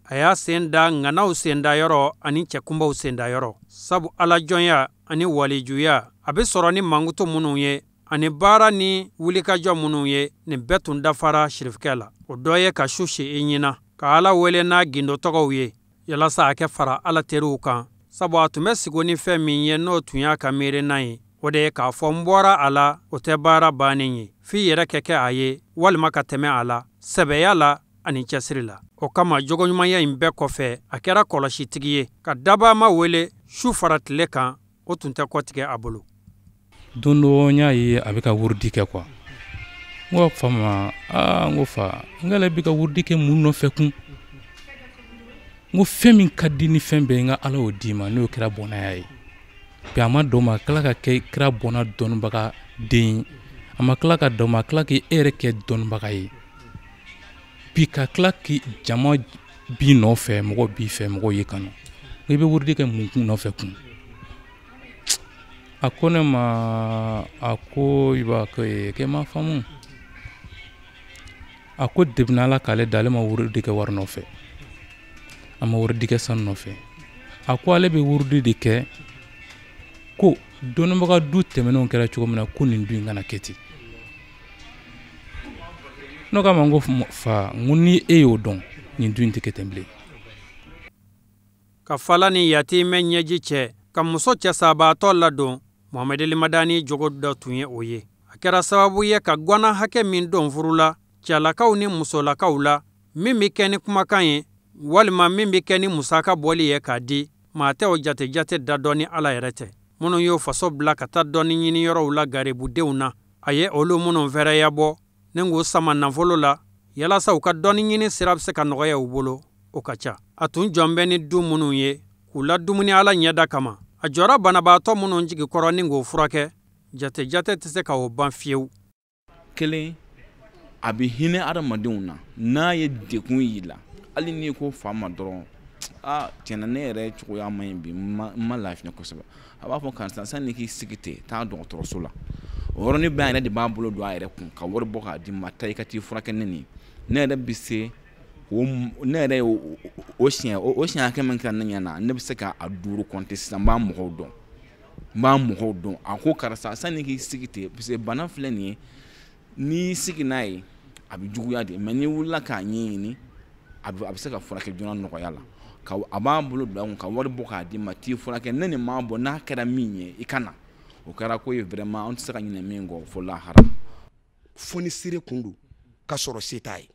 A y'a sen da ŋanaw sendayɔrɔ ani cɛkunbaw sendayɔrɔ, sabu alajɔnya ani walijuya a bɛ sɔrɔ ni mankutu minnu ye ani baara ni wulikajɔ minnu ye, nin bɛɛ tun dafara sirifukɛ la. O dɔ ye ka su si i ɲina, ka Ala wele n'a gindo tɔgɔw ye, yalasa a kɛ fara Ala teriw kan. Sabu a tun bɛ sigo ni fɛn min ye n'o tun y'a ka miirina ye, o de ye k'a fɔ n bɔra a la, o tɛ baara bannen ye, f'i yɛrɛ ka kɛ a ye walima ka tɛmɛ a la, sɛbɛya la ani cɛsiri la. O kama jogoɲumanya in bɛɛ kɔfɛ, a kɛra kɔlɔsitigi ye, ka dabama wele su fara tile kan, o tun tɛ kɔtigɛ a bolo. Don dɔ n y'a ye a bɛ ka wurudi kɛ quoi. N ko fa ma, aa n ko fa, n k'ale bɛ ka wurudi kɛ mun nɔfɛ kun? N ko fɛn min ka di ni fɛn bɛɛ ye, n ka Ala y'o d'i ma, n'o kɛra bɔnnaya ye. Bi a ma dɔn ma, a tila ka kɛ kira bɔnna dɔnnibaga den ye, a ma tila ka dɔn ma, a tila k'e yɛrɛ kɛ dɔnnibaga ye. Bi ka tila k'i jama b'i nɔfɛ, mɔgɔ b'i fɛ, mɔgɔw y'i kanu, i bɛ wurudi kɛ mun kun nɔfɛ kun? A ko ne ma, a ko i b'a k'e ma faamu. A ko depuis n'Ala k'ale da, ale ma wurudi kɛ wari nɔfɛ, a ma wurudi kɛ sanu nɔfɛ. A ko ale bɛ wurudi de kɛ ko dɔnnibaga du tɛmɛnenw kɛra cogo min na, ko nin du in kana kɛ ten. N'o k'a ma, n ko fa, n ko ni e y'o dɔn, nin du in tɛ kɛ ten bilen. Ka fala ni yatimɛ ɲɛji cɛ, ka muso cɛsabaatɔ ladon, Mohamed El Madani jogo dɔ tun ye o ye. A kɛra sababu ye ka gwana hakɛ min don furu la, cɛlakaw ni musolakaw la, min bɛ kɛ ni kumakan ye, walima min bɛ kɛ ni musaka bɔli ye k'a di, maa tɛ o jate jate da dɔn ni Ala yɛrɛ tɛ. Minnu y'o faso bila ka taa dɔnni ɲini yɔrɔw la garibudenw na, a ye olu minnu fɛrɛya bɔ, ni k'u sama nafolo la, yalasa u ka dɔnni ɲini sira bɛ se ka nɔgɔya u bolo, o ka ca. A tun jɔn bɛ ni du minnu ye, k'u ladumuni Ala ɲɛda kama. A jɔra banabaatɔ minnu jigi kɔrɔ ni k'o furakɛ, jate jate tɛ se ka o ban fiyewu. Kelen, a bɛ hinɛ adamadenw na, n'a ye degun y'i la, hali n'i ko fa ma dɔrɔn, aa tiɲɛna ne yɛrɛ cogoya ma ɲi bi, n ma lafiya kosɛbɛ. A b'a fɔ karisa, sanni k'i sigi ten, taa dɔgɔtɔrɔso la. O yɔrɔnin bɛɛ a yɛrɛ de b'a bolo don a yɛrɛ kun ka wari bɔ k'a di ma, taa i ka t'i furakɛ ni nin ye. Ne yɛrɛ bɛ se o, ne yɛrɛ ye o siɲɛ hakɛ min kɛra ne ɲɛna, ne bɛ se k'a 5 kɔnte sisan. N b'a mɔgɔw dɔn, n b'a mɔgɔw dɔn. A ko karisa, sanni k'i sigi ten, parce que bana filɛ nin ye, n'i y'i sigi n'a ye a bɛ juguya de, mais n'i wulila k'a ɲɛɲini, a bɛ se ka furakɛ joona nɔgɔya la. Ka a b'a bolo don a kun ka wari bɔ k'a d'i ma, t'i furakɛ. Ne nin m'a bɔ, n'a kɛra min ye i ka na. O kɛra ko ye vraiment, an tɛ se ka ɲinɛ min kɔ fo lahara. Fonisire kun don ka sɔrɔ se t'a ye.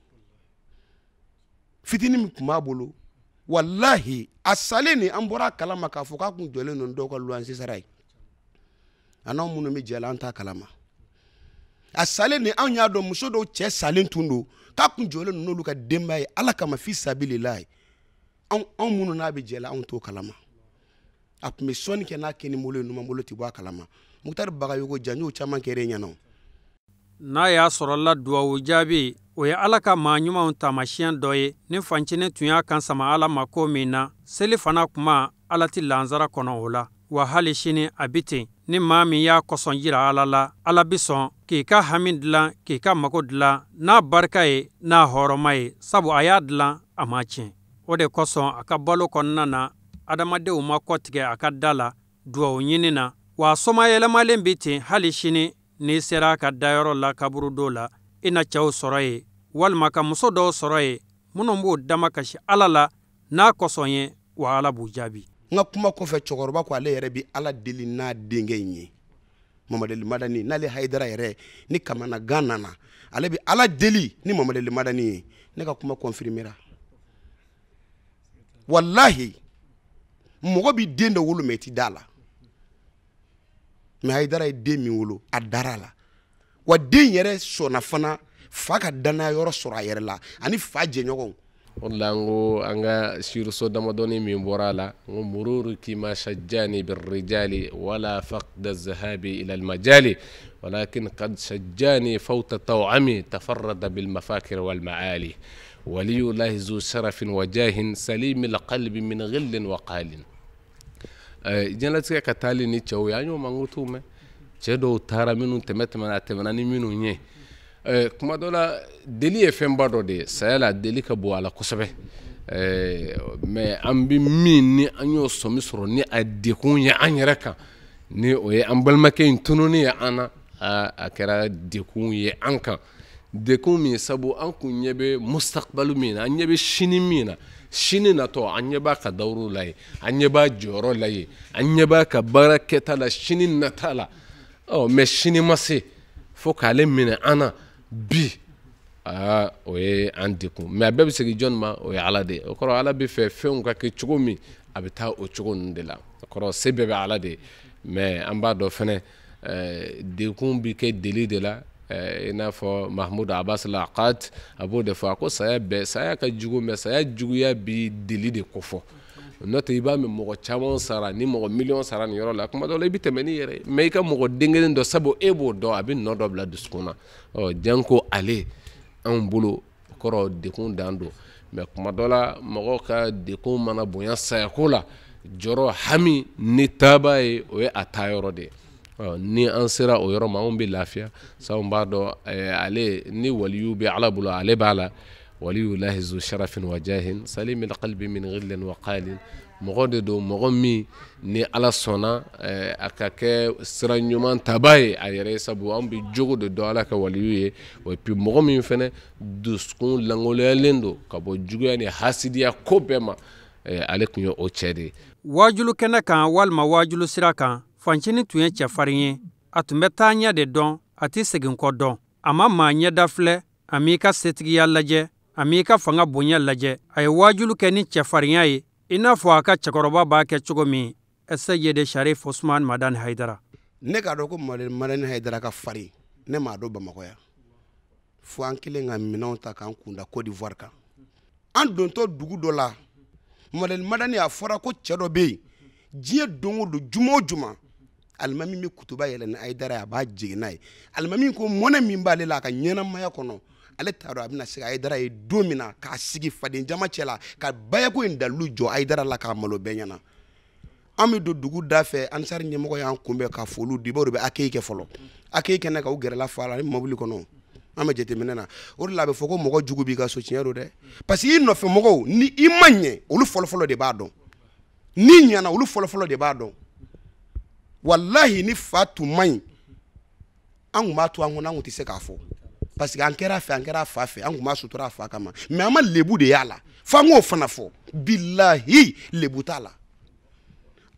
Fitinin min tun b'a bolo, walahi a salen ni an bɔra a kalama k'a fɔ k'a kun jɔlen don dɔw ka luwanse sara ye. A n'anw minnu bɛ jɛ la, an t'a kalama. A salen ni anw y'a dɔn muso dɔw cɛ salen tun don, k'a kun jɔlen don n'olu ka denbaya ye Ala kama fi sabililahi. Anw minnu n'a bɛ jɛ la, anw t'o kalama. A tun bɛ sɔnni kɛ n'a kini bolo ye, numan bolo tɛ bɔ a kalama. Mukutari Bagayogo ja, n y'o caman kɛra e ɲɛna. N'a y'a sɔrɔ la duwawu jaabi, o ye Ala ka maa ɲumanw taamasiyɛn dɔ ye. Ni fancinin tun y'a kan sama Ala ma ko min na, seli fana kuma Ala ti lansara kɔnɔ o la. Wa hali sini a bi ten, ni maa min y'a kɔsɔn jira Ala la, Ala bi sɔn k'i ka hami dilan, k'i ka mago dilan n'a barika ye, n'a hɔrɔma ye, sabu a y'a dilan, a ma tiɲɛ. O de kosɔn a ka balo kɔnɔna na, adamadenw ma kɔtigɛ a ka da la duwawu ɲini na. Wa somayɛlɛmalen bi ten hali sini, n'i sera a ka dayɔrɔ la kaburudo la, i na cɛw sɔrɔ yen, walima ka muso dɔw sɔrɔ yen minnu b'o dama kasi Ala la n'a kosɔn ye, wa Ala b'u jaabi. N ka kuma kɔfɛ, cɛkɔrɔba ko ale yɛrɛ bɛ Ala deli n'a denkɛ in ye, Mohamed El Madani, n'ale Hayidara yɛrɛ ni kamanagan nana, ale bɛ Ala deli ni Mohamed El Madani ye. Ne ka kuma confirmera. Walahi, mɔgɔ bɛ den dɔ wolo mɛ i ti da la. Mais Hayidara ye den min wolo, a dara la. Wa den yɛrɛ sɔnna fana fa ka danaya yɔrɔ sɔrɔ a yɛrɛ la, ani fa jɛɲɔgɔnw. O de la n ko an ka siriso damadɔni min bɔra a la, n ko mururu kima sajjani birrijali wala faqda zahabi ila almajali walakin qad sajjani fawta tawami tafarrada bilmafakir walmaali waliyulahi zu sharafin wa jahin salimi alqalbi min ghillin wa qalin. Diɲɛlatigɛ ka taali ni cɛw ye, an y'o mankutu mɛn. Cɛ dɔw taara minnu tɛmɛna a tɛmɛna ni minnu ye. Kuma dɔ la deli ye fɛnba dɔ de ye, saya la deli ka bon a la kosɛbɛ. Mais an bɛ min ni an y'o sɔmi sɔrɔ ni a degun ye an yɛrɛ kan, ni o ye an balimakɛ in tununi ye an na, a kɛra degun ye an kan. Dekun min sabu an kun ɲɛ bɛ mustakbalu min na, an ɲɛ bɛ sini min na, sini natɔ an ɲɛ b'a ka dawuru la ye, an ɲɛ b'a jɔyɔrɔ la ye, an ɲɛ b'a ka baara kɛta la sini nata la. Ɔ mais sini ma se fo k'ale minɛ an na bi, aa o ye an dekun. Mais a bɛɛ bɛ segin jɔnni ma? O ye Ala de ye. O kɔrɔ Ala bɛ fɛ fɛnw ka kɛ cogo min, a bɛ taa o cogo ninnu de la. O kɔrɔ se bɛɛ bɛ Ala de ye. Mais an b'a dɔn fɛnɛ dekun bɛ kɛ deli de la. I n'a fɔ Mahmoud Abbas Laqat a b'o de fɔ, a ko saya bɛɛ, saya ka jugu, mais saya juguya bi deli de kofɔ. N'o tɛ i b'a mɛn mɔgɔ caman sara, ni mɔgɔ miliyɔn sara nin yɔrɔ la, kuma dɔ la i bɛ tɛmɛ n'i yɛrɛ ye, mais i ka mɔgɔ den kelen dɔ, sabu e b'o dɔn, a bɛ nɔ dɔ bila dusukun na. Ɔ janko ale anw bolo, o kɔrɔ dekun dan don. Mais kuma dɔ la mɔgɔw ka dekun mana bonya sayako la, jɔrɔ hami ni taaba ye, o ye a taayɔrɔ de ye. Ni an sera o yɔrɔ ma, anw bɛ lafiya. Sabu b'a dɔn ale ni waliyu bɛ Ala bolo, ale b'a la. Waliyulahi zu sharafin wa jahin salimil qalbi min ghillin wa qalin. Mɔgɔ de don, mɔgɔ min ni Ala sɔnna a ka kɛ sira ɲuman taba ye a yɛrɛ ye, sabu an bɛ jogo de dɔn Ala ka waliyu ye. Et puis mɔgɔ min fɛnɛ dusukun lankolonyalen don ka bɔ juguya ni hasidiya ko bɛɛ ma, ale tun ye o cɛ de ye. Waajulu kɛnɛ kan walima waajulu sira kan, Fancinin tun ye cɛfarin ye. A tun bɛ taa ɲɛ de dɔn, a tɛ segin kɔ dɔn. A ma maa ɲɛda filɛ, a m'i ka setigiya lajɛ, a m'i ka fanga bonya lajɛ. A ye waajulu kɛ ni cɛfarinya ye, i n'a fɔ a ka cɛkɔrɔba b'a kɛ cogo min, Seyidi Sharif Usman Madani Hayidara. Ne k'a dɔn ko Madani Hayidara ka farin, ne m'a dɔn Bamakɔ yan. Fo an kelen ka minɛnw ta k'an kunda Côte d'Ivoire kan. An dontɔ dugu dɔ la, Madani a fɔra ko cɛ dɔ bɛ yen, diɲɛ don o don, juma o juma, alimami bɛ kutuba yɛlɛ ni Hayidara ye, a b'a jigin n'a ye. Alimami ko mɔnɛ min b'ale la a ka ɲɛnamaya kɔnɔ, ale t'a dɔn a bɛna se Hayidara ye don min na k'a sigi faden jama cɛ la, ka bayako in dalilu jɔ Hayidara la k'a malo bɛɛ ɲɛna. An bɛ don dugu da fɛ, Ansari ɲɛmɔgɔ y'an kunbɛn ka foliw di, i b'a dɔn u bɛ accueil kɛ fɔlɔ. Accueil kɛnɛ kan, u gɛrɛla fa la ni mobili kɔnɔ. An bɛ jateminɛ na. O de la a bɛ fɔ ko mɔgɔ jugu b'i ka so, tiɲɛ don dɛ. Parce que i nɔfɛ mɔgɔw, ni i ma ɲɛ, olu fɔlɔfɔlɔ de b'a dɔn. N'i ɲɛna, olu fɔlɔfɔlɔ de b'a dɔn. Wallahi ni fa tun man ɲi, an tun b'a to an kɔnɔ, an tun tɛ se k'a fɔ. Parce que an kɛra fɛ, an kɛra fa fɛ, an tun b'a sutura a fa kama. Mais an ma lebu de y'a la. F'an k'o fana fɔ. Bilahi lebu t'a la.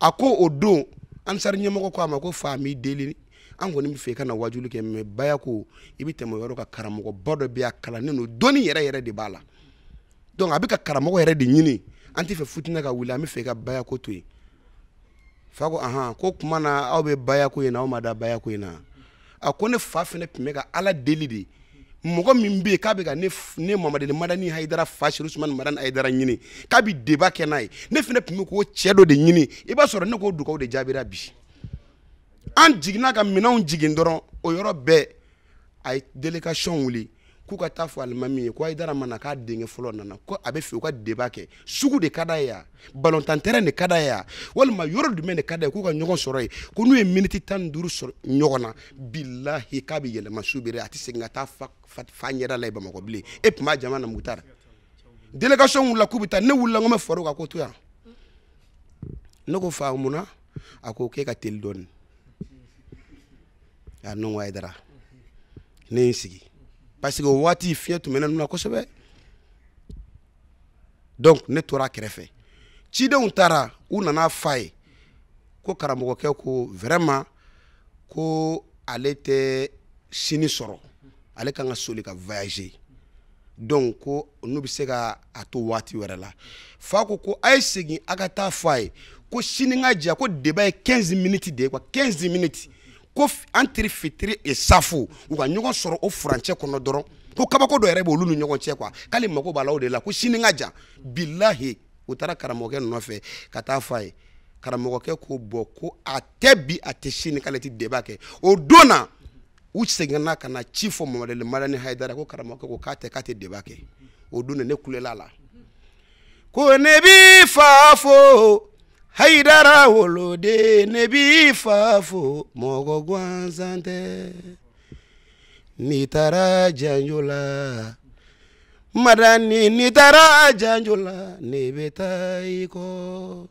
A ko o don, Ansari ɲɛmɔgɔ ko a ma ko fa m'i deli, an kɔni bɛ fɛ i ka na wajuli kɛ, mais baya ko i bɛ tɛmɛ o yɔrɔ kan, karamɔgɔba dɔ bɛ yen, a kalannen don, dɔnni yɛrɛ yɛrɛ de b'a la. Donc a bɛ ka karamɔgɔ yɛrɛ de ɲini, an tɛ fɛ futinɛ ka wuli, an bɛ fɛ i ka baya ko to yen. Fa ko ahan, ko kuma na aw bɛ baya ko in na, aw ma da baya ko in na. A ko ne fa fɛnɛ tun bɛ ka Ala deli de. Mɔgɔ min bɛ yen k'a bɛ ka ne Mamadu Madani Hayidara fa Sherif Usman Madani Hayidara ɲini, k'a bɛ débat kɛ n'a ye, ne fɛnɛ tun bɛ k'o cɛ dɔ de ɲini. I b'a sɔrɔ ne k'o dugawu de jaabira bi. An jiginna ka minɛnw jigin dɔrɔn, o yɔrɔ bɛɛ a ye délégation wuli k'u ka taa fɔ alimami ye ko Hayidara ma na, k'a denkɛ fɔlɔ nana, ko a bɛ fɛ u ka débat kɛ. Sugu de ka d'a ye yan, balontan terrain de ka d'a ye yan, walima yɔrɔ jumɛn de ka d'a ye k'u ka ɲɔgɔn sɔrɔ yen, ko n'u ye miniti 15 sɔrɔ ɲɔgɔn na, bilahi k'a bɛ yɛlɛma su bɛrɛ, a tɛ segin ka taa fa ɲɛda la yen Bamakɔ bilen. E tun b'a jama na Mutari. Délégation wulila k'u bɛ taa, ne wulila n ko n bɛ far'u kan ko to yan. Ne ko fa mun na? A ko k'e ka teli dɔɔni. A ne ko Hayidara, ne ye n sigi. Parce que o waati fiɲɛ tun bɛ ne nun na kosɛbɛ. Donc ne tora a kɛrɛfɛ. Cidenw taara, u nana f'a ye ko karamɔgɔkɛ ko vraiment ko ale tɛ sini sɔrɔ, ale kan ka soli ka voyager. Donc ko n'u bɛ se ka a to waati wɛrɛ la. Fa ko ko a ye segin a ka taa f'a ye ko sini ka diya, ko débat ye 15 minutes de ye quoi, 15 minutes. Ko entre fitiri et safo, u ka ɲɔgɔn sɔrɔ o furancɛ kɔnɔ dɔrɔn, ko kabako dɔ yɛrɛ b'olu ni ɲɔgɔn cɛ quoi, k'ale mago b'a la o de la, ko sini ka jan. Bilahi u taara karamɔgɔkɛ nɔfɛ ka taa f'a ye. Karamɔgɔkɛ ko bɔn ko a tɛ bi, a tɛ sini, k'ale tɛ débat kɛ. O don na u seginna ka na ci fɔ Mamadu Madani Hayidara ko karamɔgɔkɛ ko k'a tɛ débat kɛ. O don na ne kulela a la ko ne b'i fa fo Hayidara woloden, ne b'i fa fo mɔgɔ gansan tɛ, n'i taara janjo la Madani, n'i taara janjo la ne bɛ taa i kɔ,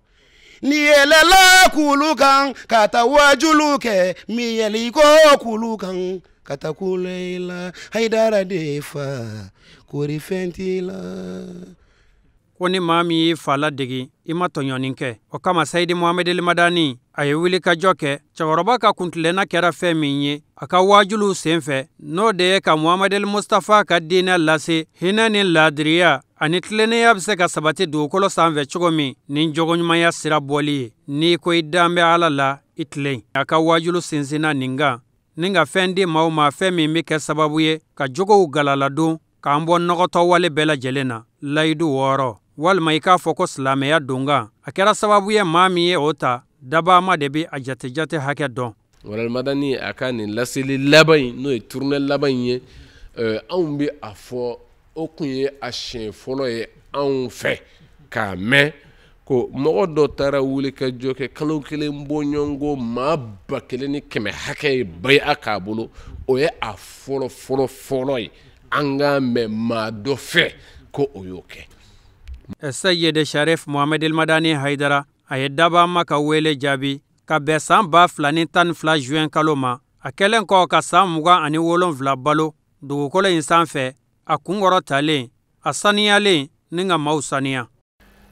n'i yɛlɛla kulu kan ka taa wajulu kɛ, min yɛlɛ i kɔ kulu kan Ka taa kule i la Hayidara de fa kori fɛn t'i la. Ko ni maa min y'i fa ladege i ma tɔɲɔni kɛ. O kama Seyidi Mohamed El Madani a ye wulikajɔ kɛ. Cɛkɔrɔba ka kuntilenna kɛra fɛn min ye a ka waajuliw senfɛ, n'o de ye ka Mohamed El Mustafa ka diinɛ lase hinɛ ni laadiriya ani tilennenya bɛ se ka sabati dugukolo sanfɛ cogo min ni jogoɲumanya sira bɔli ye. N'i ko i dan bɛ Ala la i tilen. A ka waajulu sinsinna nin kan ni ka fɛn di maaw ma, fɛn min bɛ kɛ sababu ye ka jogow galaladon k'an bɔ nɔgɔtɔ wale bɛɛ lajɛlen na. Layidu 6 walima i k'a fɔ ko silamɛya donkan a kɛra sababu ye maa min ye o ta dabaama de bɛ a jate hakɛ dɔn. Walal Madani a ka nin laseli laban in n'o ye tournée laban in ye, anw bɛ a fɔ o kun ye a siɲɛ fɔlɔ ye anw fɛ k'a mɛn ko mɔgɔ dɔ taara wuli ka jɔ kɛ kalo kelen bɔɲɔgɔnko maa 1100 hakɛ ye baya k'a bolo. O ye a fɔlɔ fɔlɔ fɔlɔ ye an k'a mɛn maa dɔ fɛ ko o y'o kɛ. Seyidi Sharif Mohamed El Madani Hayidara a ye dabaama ka wele jaabi ka bɛn san 2012 juin kalo ma. A kɛlen kɔ ka san 27 balo dugukolo in sanfɛ, a kunkɔrɔ talen, a saniyalen ni ka maaw saniya.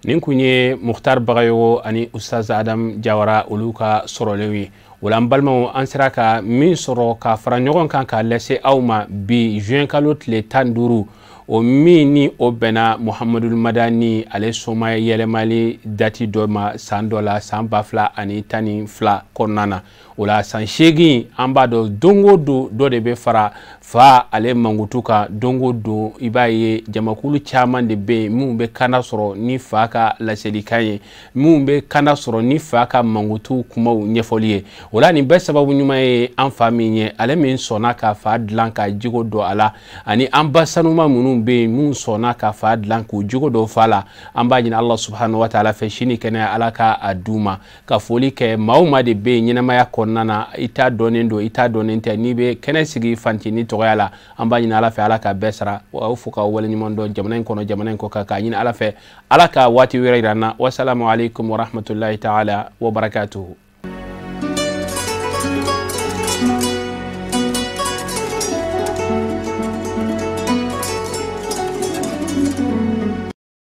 Nin kun ye Mukhtar Bagayogo ani Ustaz Adam Jawara olu ka sɔrɔlenw ye. O la an balimaw, an sera ka min sɔrɔ ka fara ɲɔgɔn kan k'a lase aw ma bi juin kalo tile 15, o min ni o bɛnna Mohamedul Madani ale soma yɛlɛmali dati dɔ ma san dɔ la san 2012 kɔnɔna na. O la san 8 an b'a dɔn don o don dɔ de bɛ fara fa ale mankutu kan. Don o don i b'a ye jamakulu caman de bɛ yen minnu bɛ kanda sɔrɔ ni fa ka laselikan ye, minnu bɛ kanda sɔrɔ ni fa ka mankutu kumaw ɲɛfɔli ye. O la nin bɛɛ sababu ɲuman ye an fa min ye, ale min sɔnna ka fa dilan ka jogo dɔ a la, ani an ba sanuma minnu bɛ yen minnu sɔnna ka fa dilan k'u jogo dɔ fa la. An b'a ɲini Ala subahana wa taala fɛ sini kɛnɛya Ala ka a d'u ma. Ka foli kɛ maa o maa de bɛ yen ɲɛnamaya kɔnɔna na, i t'a dɔnnen don i t'a dɔnnen tɛ, n'i bɛ kɛnɛ sigi fantini tɔgɔya la, an b'a ɲini Ala fɛ Ala ka bɛɛ sara. Aw fo k'aw waleɲuman dɔn jamana in kɔnɔ jamana in kɔ kan, k'a ɲini Ala fɛ Ala ka waati wɛrɛ yira an na. Wasalamu aleykum warahmatulahi taala wabarakatuhu.